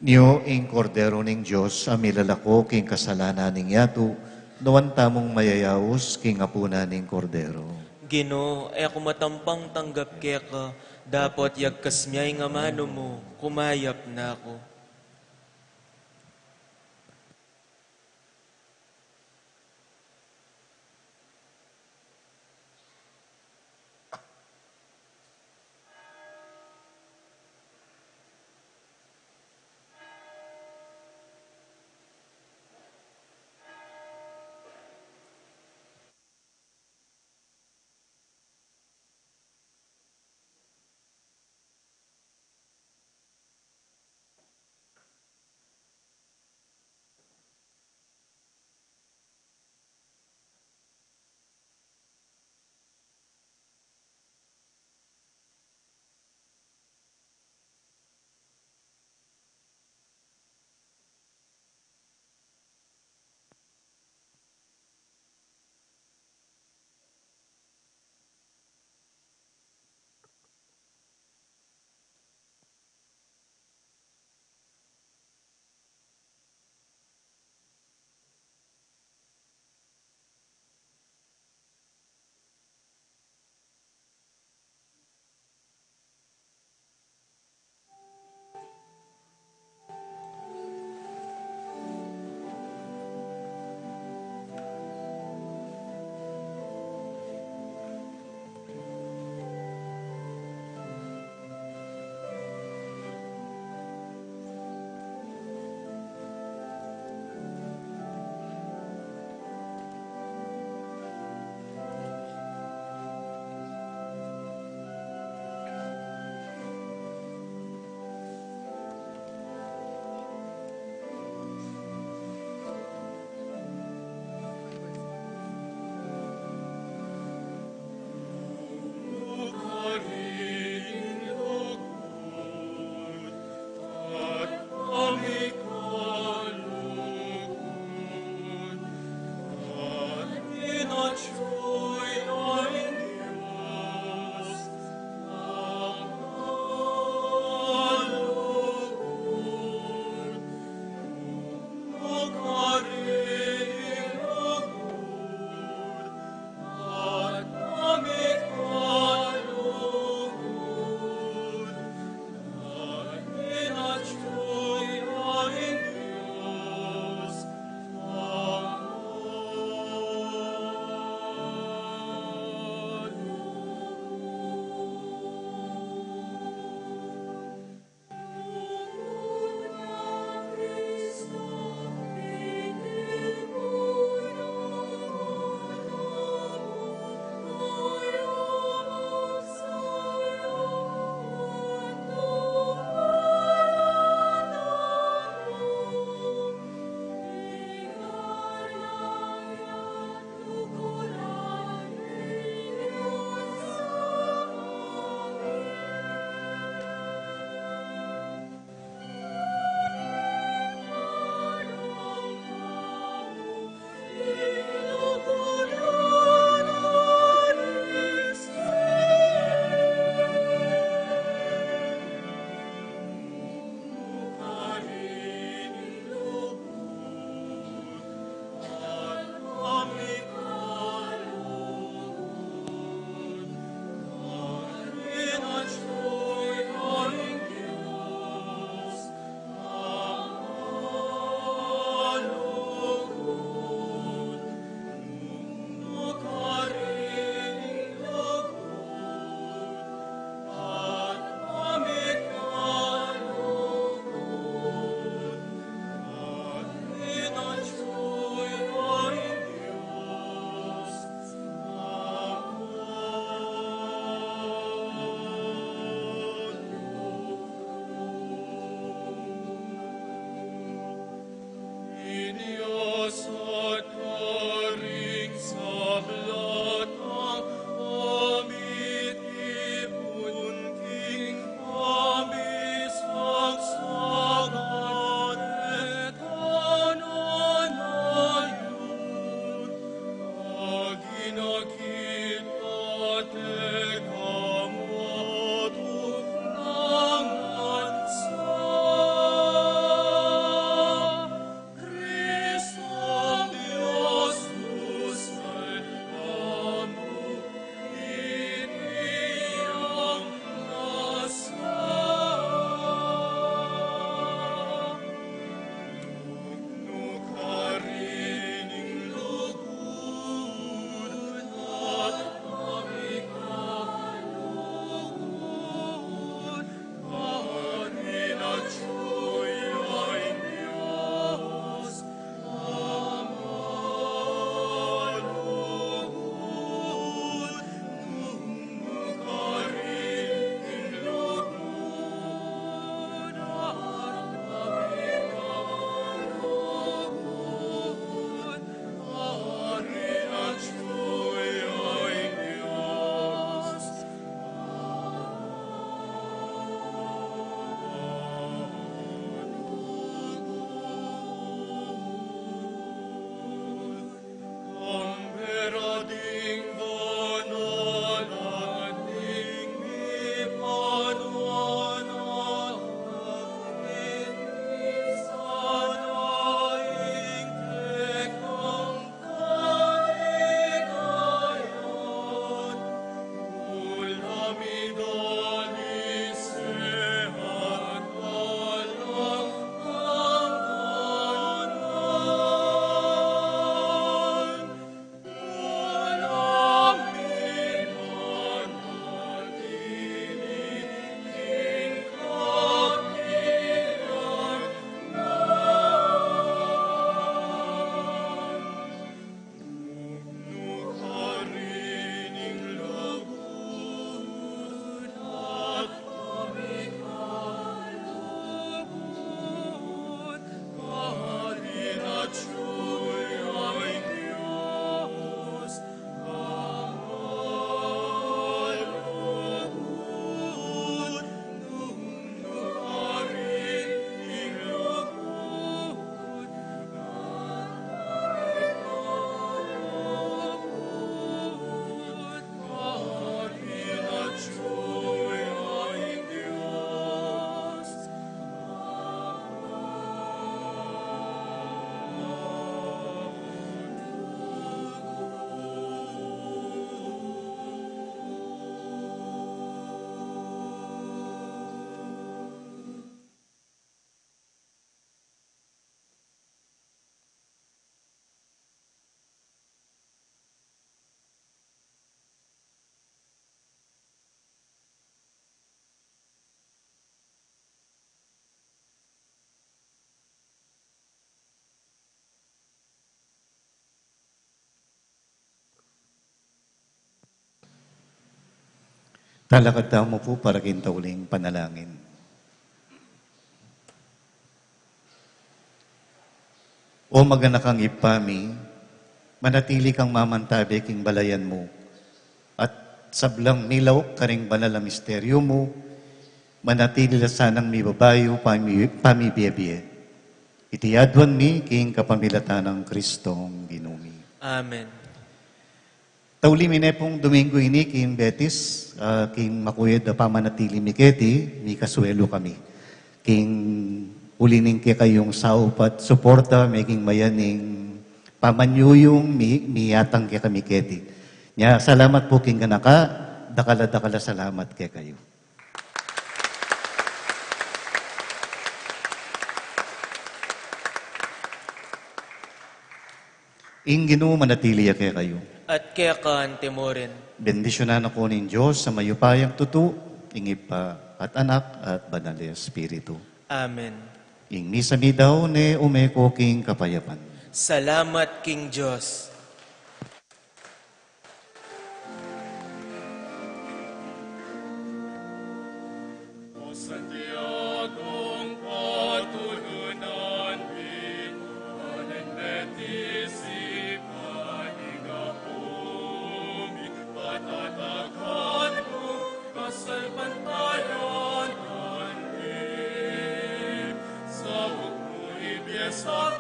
Nyo ing Kordero ning Dios, a milalako king kasalanan ning yatu, nuan tamung mayayaus king apunan ning Kordero. Ginu, e ku matampang tanggap keka, dapot yagkas mya ing amanu mu, kumayap na ku. Talakad tamu pu para king tauling panalangin. O maganakang Ibpa mi, manatili kang mamantabe king balayan mu, at sablang milauk karing banal a misteryu mu, manatili la sanang mibabayu pami-, pamibie-bie. Iti aduan mi king kapamilatan nang Kristong Ginu mi. Amen. Tauli mi ne pung Domingo ini king Betis, ah, king makuyad a pamanatili mi keti, mikasuelu kami. King uli ning kekayung saup at suporta, meging mayan ing pamanyuyung mi, miatang kekami keti. Nya, salamat pu king ganaka, dakal a dakal a salamat kekayu. Ing Ginu manatili ya kekayu. At keka mu rin. Bendisyunan na kayu ning Dios a mayupayang tutu, ing Ibpa at Anak at Banal a Espiritu. Amen. Ing misa mi dau ne umeko king kapayapan. Salamat king Dios. O Santiagong patulunan mi, anin Betis ipanigapu mi, patatakan mu, kasalpantayanan mi, saup mu ipiyesta